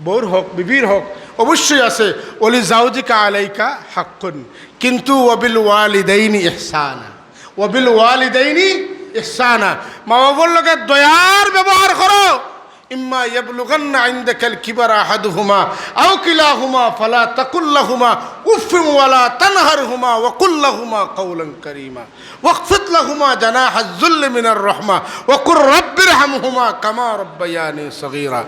বউর হক, বিবির হক অবশ্যই আছে। "ওয়ালি জাওজিকা আলাইকা হাক্কুন, কিন্তু ওয়াবিল ওয়ালিদাইনি ইহসানা, ওয়াবিল ওয়ালিদাইনি ইহসানা।" মা বাবার লগে দয়ার ব্যবহার করো। "ইম্মা ইয়াবলুগান্না ইনদাকাল কিবারা আহাদুহুমা আও কিলাহুমা ফালা তাকুল লাহুমা উফফিন ওয়ালা তানহারহুমা ওয়া কুল লাহুমা কাওলান কারীমা।" "ওয়াখফিদ লাহুমা জানাহাজ যুল্লি মিনার রাহমা ওয়া কুর রাব্বিরহামহুমা কামা রাব্বায়ানি সগীরা।"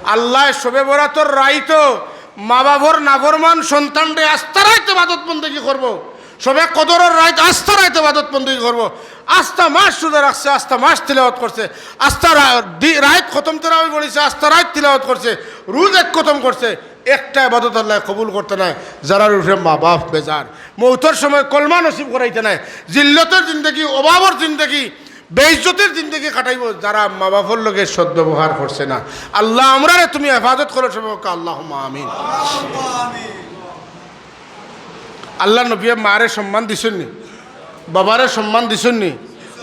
আল্লায় শবে বরাতর রাইতো মা বাবার নাফরমান সন্তানরে আস্তা রাইত ইবাদত বন্দেগি করবো। শবে কদরর রাইত আস্তা রাইত ইবাদত বন্দেগি করবো। আস্তা মাস রোজা রাখছে, আস্তা মাস তিলাওয়াত করছে, আস্তা রা-, দি-, রাইত খতম তেরাবি পড়ছে, আস্তা রাইত তিলাওয়াত করছে, রোজ এক খতম করছে, একটা ইবাদত আল্লায় কবুল করতা নায়, যারার উপরে মা বাপ বেজার। মৌতর সময় কলমা নসিব করাইতা নায়, জিল্লতর জিন্দেগি, অভাবর জিন্দেগি, বেইজ্জতির জিন্দেগি কাটাইবো, যারা মা বাপর লগে সদ্ব্যবহার করছে না। আল্লাহ, আমরারে তুমি হেফাজত করো, সবে কউক্কা আল্লাহুম্মা আমিন। আল্লাহর নবীয়ে মারে সম্মান দিছইন নি? বাবারে সম্মান দিছইন নি?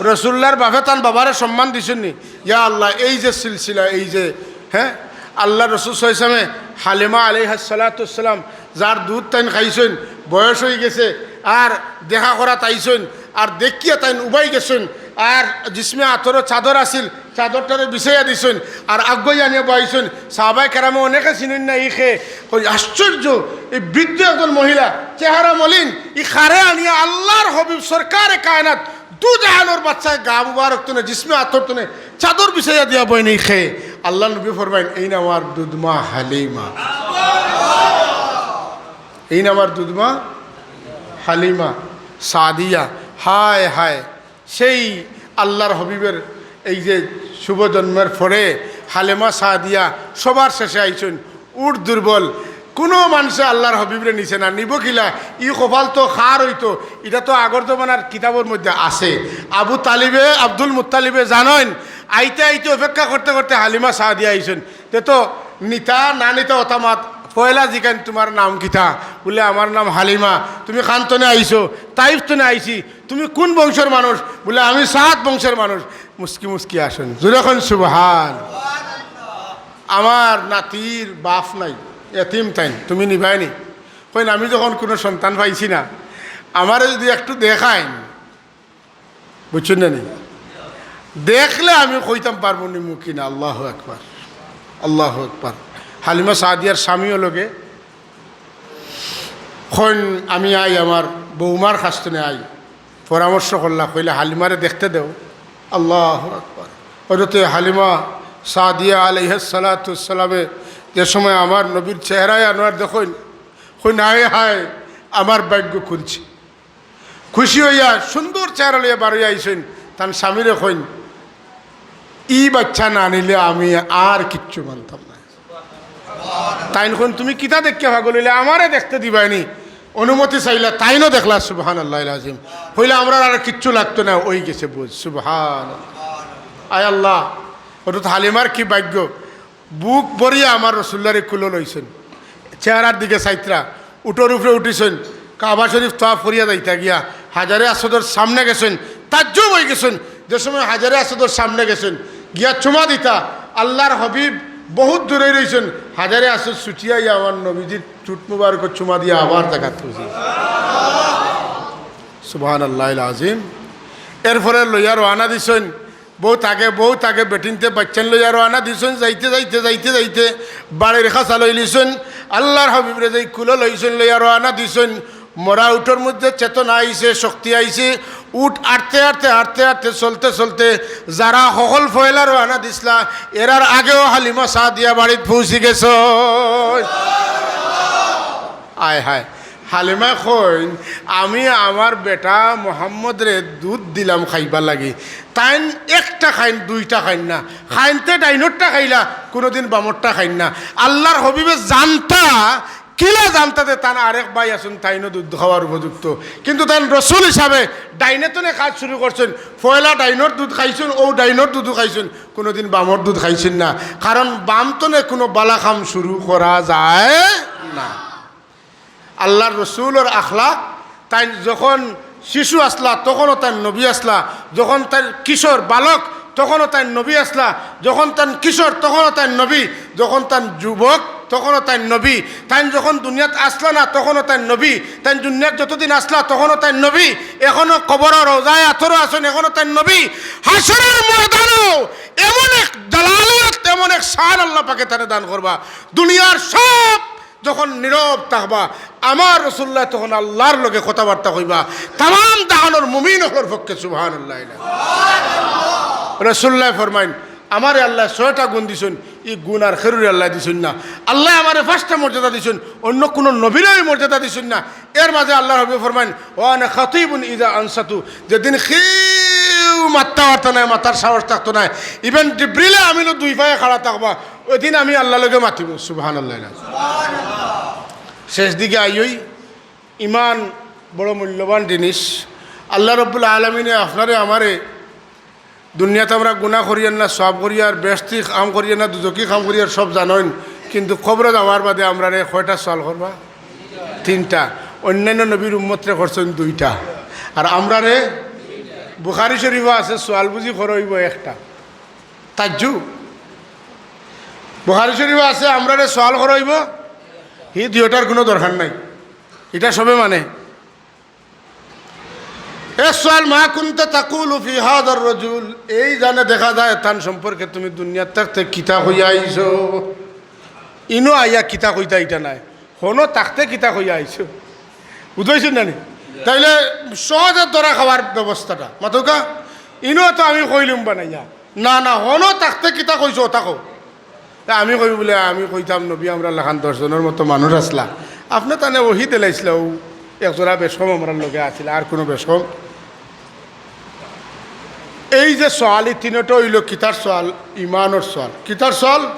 রসুল্লাহর বাপে তান বাবারে সম্মান দিছইন নি? ইয়া আল্লাহ, এই যে সিলসিলা, এই যে, হ্যাঁ, আল্লাহর রসুল সাল্লাল্লাহু আলাইহি ওয়াসাল্লামে হালিমা আলাইহাস সালাতু ওয়াস সালাম, যার দুধ তাইন খাইছইন, বয়স অইগেছে, আর দেখা করাত আইছইন, আর দেখিয়া তাইন উবাই গেছইন, আর জিসমে আতরো চাদর আছিল, চাদরটারে বিছাইয়া দিছইন, আর আগুয়াইয়া আনিয়া বওয়াইছইন। সাহাবায়ে কেরামে অনেকে চিনইন না, ই কে? কই, আশ্চর্য, এই বৃদ্ধ একজন মহিলা, চেহারা মলিন, ই কারে আনিয়া আল্লাহর হাবিব সরকারে কায়নাত, দু জাহানর বাদশায় গা মুবারক তনে, জিসমে আতর তনে চাদর বিছাইয়া দিয়া বওয়াইন, ই কে? আল্লাহর নবী ফরমাইন, "এইন আমার দুধমা হালিমা, এইন আমার দুধমা হালিমা সাদিয়া।" হায় হায়, সেই আল্লাহর হাবিবের এই যে শুভ জন্মের পরে হালিমা সাদিয়া সবার শেষে আইছইন, উট দুর্বল, কুনু মানষে আল্লাহর হাবিবরে নিছে না, নিবো কিলা? ই কপাল তো কার অইতো, ইটা তো আগর জমানার কিতাবর মধ্যে আছে। আবু তালিবে, আব্দুল মুত্তালিবে জানইন, আইতে আইতে অপেক্ষা করতে করতে হালিমা সাদিয়া আইছইন। তে তো নিতা না নিতা অতা মাত, পয়লা জিকাইন, "তুমার নাম কিতা?" বুলে, "আমার নাম হালিমা।" "তুমি কান তনে আইছো?" "তাইফ তনে আইছি।" "তুমি কুন বংশর মানুষ?" বুলে, "আমি সাদ বংশর মানুষ।" মুস্কি মুস্কি হাসইন, জোরে কইন সুবহান। "আমার নাতির বাপ নাই, এতিম তাইন, তুমি নিবায়নি?" কইন, "আমি যখন কুনু সন্তান পাইছি না, আমারে যুদি একটু দেখাইন, বুঝছইন না নি? দেখলে আমি কইতাম পারমু নিমু কিনা।" আল্লাহু আকবার, আল্লাহু আকবার। হালিমা সাদিয়ার স্বামীও লগে। কইন, "আমি আই, আমার বৌমার কাছ তনে আই।" পরামর্শ করলা, কইলা, "হালিমারে দেখতে দেও।" আল্লাহু আকবার। হযরতে হালিমা সাদিয়া আলাইহাস সালাতু ওয়াস সালামে যে সময় আমার নবীর চেহারায় আনোয়ার দেখইন, কইন, "হায় হায়, আমার ভাগ্য খুলছে।" খুশি অইয়া সুন্দর চেহারা লইয়া বারইয়া আইছইন, তান স্বামীরে কইন, "ই বাচ্চা না নিলে আমি আর কিচ্ছু মানতাম না।" তাইন কইন, "তুমি কিতা দেখিয়া পাগল অইলে? আমারে দেখতে দিবায়নি।" অনুমতি চাইলা, তাইনও দেখলা, সুবহানাল্লাহিল আজিম। কইলা, "আমরার আর কিচ্ছু লাগতো না, অইগেছে বুঝ।" সুবহানাল্লাহ। আয় আল্লাহ, হযরত হালিমার কি ভাগ্য। বুক ভরিয়া আমার রসুল্লারে কুলো লইছইন। চেহারার দিকে চাইত্রা, উটর উপরে উঠিছইন, কাবা শরীফ তওয়াফ করিয়া যাইতা গিয়া হাজারে আসওয়াদর সামনে গেছইন, তাজ্জুব অইগেছইন। যে সময় হাজারে আসওয়াদর সামনে গেছইন, গিয়া চুমা দিতা, আল্লাহর হাবিব বহুত দূরে রইছইন, হাজারে আসওয়াদ ছুটিয়া আইয়া আমার নবীজির চুট মুবারকো চুমা দিয়া আবার জাগাত পৌঁছিছইন। সুবহানাল্লাহিল আজিম। এরপরে লইয়া রওয়ানা দিছইন, বহুত আগে, বহুত আগে বেটিন্তে বাইচ্চাইন লইয়া রওয়ানা দিছইন। যাইতে, যাইতে, যাইতে, যাইতে বাড়ির কাছা লইলিছইন। আল্লাহর হাবিবরে যেই কুলো লইছইন, লইয়া রওয়ানা দিছইন। মরা উটর মধ্যে চেতনা আইছে, শক্তি আইছে। উট আটতে, আটতে, আটতে, আটতে, চলতে, চলতে যারা হকল পয়লা রওয়ানা দিছলা, এরার আগেও হালিমা সাদিয়া বাড়িত পৌঁছি গেছইন। আয় হায়। হালিমায় কইন, "আমি আমার বেটা মোহাম্মদরে দুধ দিলাম খাইবার লাগি, তাইন একটা খাইন, দুইটা খাইন না, খাইনতে ডাইনরটা খাইলা, কুনুদিন বামরটা খাইন না।" আল্লাহর হাবিবে জানতা কিলা জানতা যে তান আরেক ভাই আছইন, তাইনও দুধ খাওয়ার উপযুক্ত। কিন্তু তান রসুল হিসাবে ডাইনে তনে কাজ শুরু করছইন। পয়লা ডাইনর দুধ খাইছইন, অউ ডাইনর দুধও খাইছইন, কুনুদিন বামর দুধ খাইছইন না। কারণ বাম তনে কুনু বালা কাম শুরু করা যায় না। আল্লার রসুলর আখলাক, তাইন যখন শিশু আছলা, তখনও তাইন নবী আছলা, যখন তাইন কিশোর বালক, তখনও তাইন নবী আছলা, যখন তাইন কিশোর, তখনও তাইন নবী, যখন তাইন যুবক, তখনও তাইন নবী, তাইন যখন দুনিয়াত আছলা না, তখনও তাইন নবী, তাইন দুনিয়াত যতদিন আছলা, তখনও তাইন নবী, এখনো কবরর রওজায়ে আতহারো আছইন, এখনো তাইন নবী। হাশরর ময়দানও এমন এক জালালত, এমন এক শান আল্লা পাকে তানে দান করবা, দুনিয়ার সব যখন নীরব থাকবা, আমার রাসুলুল্লায় তখন আল্লার লগে কথাবার্তা কইবা। তামাম জাহানর মুমিন অকলর পক্ষে সুবহানাল্লাহ। রাসুলুল্লায় ফরমাইন, আমারে আল্লায় ছয়টা গুণ দিছইন, ই গুণ আর কেউরে আল্লায় দিছইন না। আল্লায় আমারে পাঁচটা মর্যাদা দিছইন, অইন্য কুনু নবীরেও ই মর্যাদা দিছইন না। এর মাঝে আল্লার হাবিবে ফরমাইন, "ওয়া আনা খাতিবুন ইযা আনসাতু", যেদিন কেউ মাততা পারতা নায়, মাতার সাহস থাকতো নায়, even জিব্রিলে আমিনও দুই পায়ে খাড়া থাকবা, ওইদিন আমি আল্লার লগে মাতিমু। সুবহানাল্লাহ। শেষ দিকে আইয়ই, ইমান বড় মূল্যবান জিনিস। আল্লা রব্বুল আলামিনে আপনারে আমারে দুনিয়াত আমরা গুনা করিয়ার না সওয়াব করিয়ার, বেহেস্তি কাম করিয়ার না দুজখি কাম করিয়ার, সব জানইন। কিন্তু কবরো যাওয়ার বাদে আমরারে কয়টা সওয়াল করবা? তিনটা। অইন্যান্য নবীর উম্মতরে করছইন দুইটা, আর আমরারে, বুখারী শরীফো আছে, সওয়াল বুঝি করা অইবো একটা। তাজ্জুব। বুখারী শরীফো আছে, আমরারে সওয়াল করা অইবো, হি দুইটার কুনু দরকার নাই, ইটা সবে মানে। এ সওয়াল, "মা কুনতা তাকুলু ফি হাযার রাজুল?" এই জানে দেখা যায় তান সম্পর্কে তুমি দুনিয়াত থাকতে কিতা কইয়া আইছো। ইনো আইয়া কিতা কইতা ইটা নায়, হনো থাকতে কিতা কইয়া আইছো। বুঝাইছো না নি? তাইলে সহজে ধরা খাওয়ার ব্যবস্থাটা। মাতউক্কা, ইনো তো আমি কইলুম বানাইয়া। না, না, হনো থাকতে কিতা কইছো, ওটা কও। তে আমি কই বুলে, আমি কইতাম, নবী আমরার লাখান দশ জনর মতো মানুষ আছলা। আপনে তানে ওহি দিলাইছলা, অউ এক জোড়া বেশকম আমরার লগে আছিল, আর কুনু বেশকম? এই যে সওয়াল, ই তিনোটা অইলো কিতার সওয়াল? ইমানর সওয়াল। কিতার সওয়াল?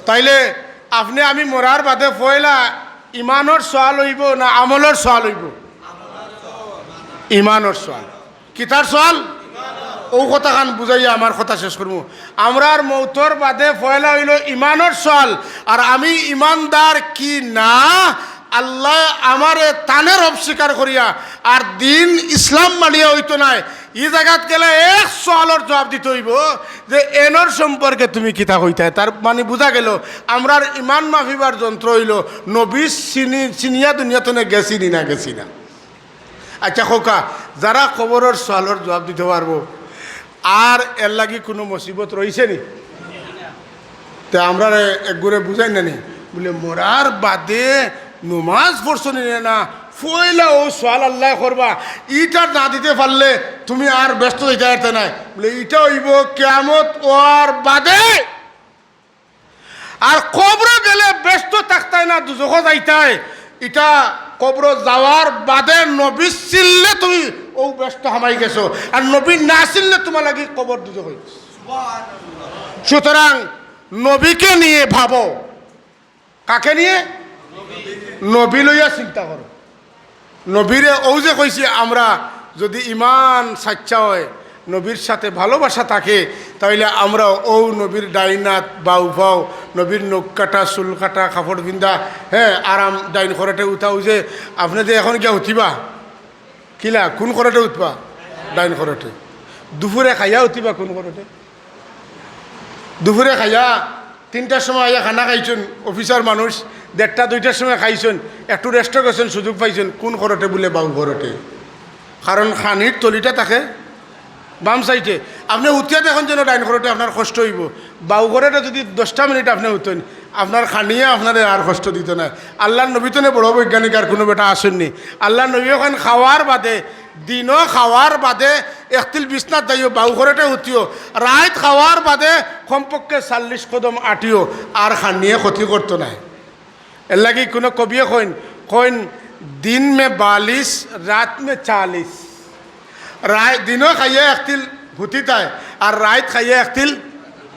তাইলে আপনে আমি মরার বাদে পয়লা ইমানর সওয়াল অইবো না আমলর সওয়াল অইবো? ইমানর সওয়াল। কিতার সওয়াল? অউ কথাখান বুঝাইয়া আমার কথা শেষ করমু। আমরার মউতর বাদে পয়লা অইলো ইমানর সওয়াল, আর আমি ইমানদার কি না, আল্লায় আমারে তানে রব স্বীকার করিয়া আর দিন ইসলাম মানিয়া অইতো নায়। ই জাগাত গেলে এক সওয়ালর জুয়াব দিতে অইবো যে এনর সম্পর্কে তুমি কিতা কইতায়। তার মানি বুঝা গেলো, আমরার ইমান মাপিবার যন্ত্র অইলো নবী চিনি, চিনিয়া দুনিয়া তনে গেছি নি না গেছি না। আচ্ছা কউক্কা, যারা কবরর সওয়ালর জুয়াব দিতে পারবো, আর এর লাগি কুনু মুসিবত রইছে নি? তে আমরারে একগুরে বুঝাইন না নি? বুলে, মরার বাদে নমাজ পড়ছো নি না, পয়লা অউ সওয়াল আল্লায় করবা, ইটা না দিতে পারলে তুমি আর বেহেস্তো যাইতায় পারতায় নায়। বুলে, ইটা অইবো কিয়ামত অওয়ার বাদে। আর কবরো গেলে বেহেস্তো থাকতায় না, দুজখো যাইতায়। ইটা কবরো যাওয়ার বাদে নবী চিনলে তুমি অউ বেহেস্তো হামাই গেছো, আর নবী না চিনলে তুমার লাগি কবর দুজখ অইগেছে। সুতরাং নবীকে নিয়ে ভাবো। কাকে নিয়ে? নবী লইয়া চিন্তা করো। নবীরে অউ যে কইছি, আমরা যুদি ইমান সাচ্চা অয়, নবীর সাথে ভালোবাসা থাকে, তাইলে আমরা অউ নবীর ডাইন আত, বাউ পাও, নবীর নখ কাটা, চুল কাটা, কাপড় পিন্দা, হ্যাঁ, আরাম ডাইন খরটে উঠা। অউ যে আপনে যে এখন গিয়া উঠিবা, কিলা, কুন খরটে উঠবা? ডাইন খরটে। দুপুরে খাইয়া উঠিবা কুন খরটে? দুপুরে খাইয়া তিনটার সময় আইয়া খানা খাইছইন, অফিসার মানুষ, দেড়টা দুইটার সময় খাইছইন, একটু রেস্টো গেছইন, সুযোগ পাইছইন, কুন খরটে? বুলে বাউ খরটে। কারণ খানির তলিটা থাকে বাম সাইডে। আপনে উঠিয়া দেখইন যেন ডাইন খরটে, আপনার কষ্ট অইবো। বাউ খরটে যুদি দশটা মিনিট আপনে উঠইন, আপনার খানিয়ে আপনারে আর কষ্ট দিতো নায়। আল্লার নবী তনে বড় বৈজ্ঞানিক আর কুনু বেটা আছইন নি। আল্লার নবীয়ে কইন, খাওয়ার বাদে, দিনো খাওয়ার বাদে একতিল বিছনাত যাইও, বাউ খরটে উঠিও, রাইত খাওয়ার বাদে কমপক্ষে চাল্লিশ কদম আটিও, আর খানিয়ে ক্ষতি করতো নায়। এরলাগি কুনু কবিয়ে কইন, কইন, "দিন মে বালিশ, রাত মে চালিশ।" রাইত, দিনো খাইয়া একতিল হুতিতায়, আর রাইত খাইয়া একতিল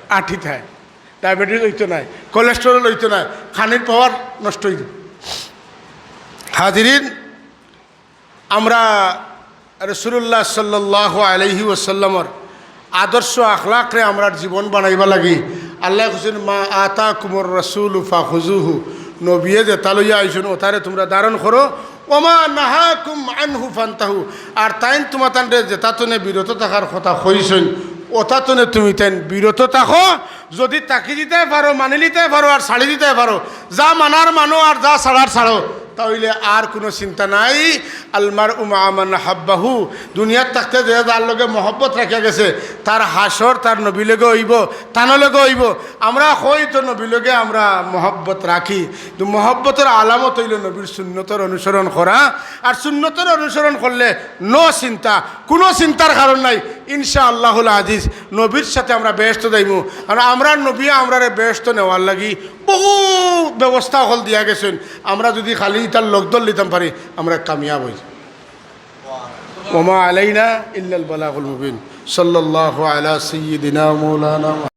আটিতায়। ডায়াবেটিস অইতো নায়, cholesterol অইতো নায়, খানির পাওয়ার নষ্ট অইতো। হাজিরিন, আমরা রাসূলুল্লাহ সাল্লাল্লাহু আলাইহি ওয়াসাল্লামর আদর্শ আখলাকরে আমরার জীবন বানাইবা লাগি। আল্লায় কইছইন, "মা আতাকুমুর রাসূলু ফাখুযুহু।" নবিয়ে যেতা লইয়া আইছইন, ওতারে তুমরা ধারণ করো। "ওয়া মা নাহাকুম আনহু ফান্তাহু।" আর তাইন তুমাতানরে যেতা তনে বিরত থাকার কথা কইছইন, ওতা তনে তুমিতাইন বিরত থাকো। যুদি থাকি দিতায় পারো, মানি লিতায় পারো, আর ছাড়ি দিতায় পারো, যা মানার মানো আর যা ছাড়ার ছাড়ো, তা অইলে আর কুনু চিন্তা নাই। আল মারউ মাআ মান আহাব্বাহু, দুনিয়াত থাকতে যে যার লগে মহব্বত রাখিয়া গেছে, তার হাশর তার নবীর লগে অইবো, তান লগে অইবো। আমরা কই তো নবীর লগে আমরা মহব্বত রাখি, তো মহব্বতর আলামত অইলো নবীর সুন্নতর অনুসরণ করা। আর সুন্নতর অনুসরণ করলে no চিন্তা, কুনু চিন্তার কারণ নাই। ইনশাআল্লাহুল আজিজ নবীর সাথে আমরা বেহেশতো যাইমু। আর আমরার নবী আমরারে বেহেশতো নেওয়ার লাগি বহু ব্যবস্থা অকল দিয়া গেছইন। আমরা যুদি খালি ইতার লগ ধরলিতাম পারি, আমরা কামিয়াব অই। ওয়া মা আলাইনা ইল্লাল বালাগুল মুবিন। সাল্লাল্লাহু আলা সাইয়্যিদিনা মাওলানা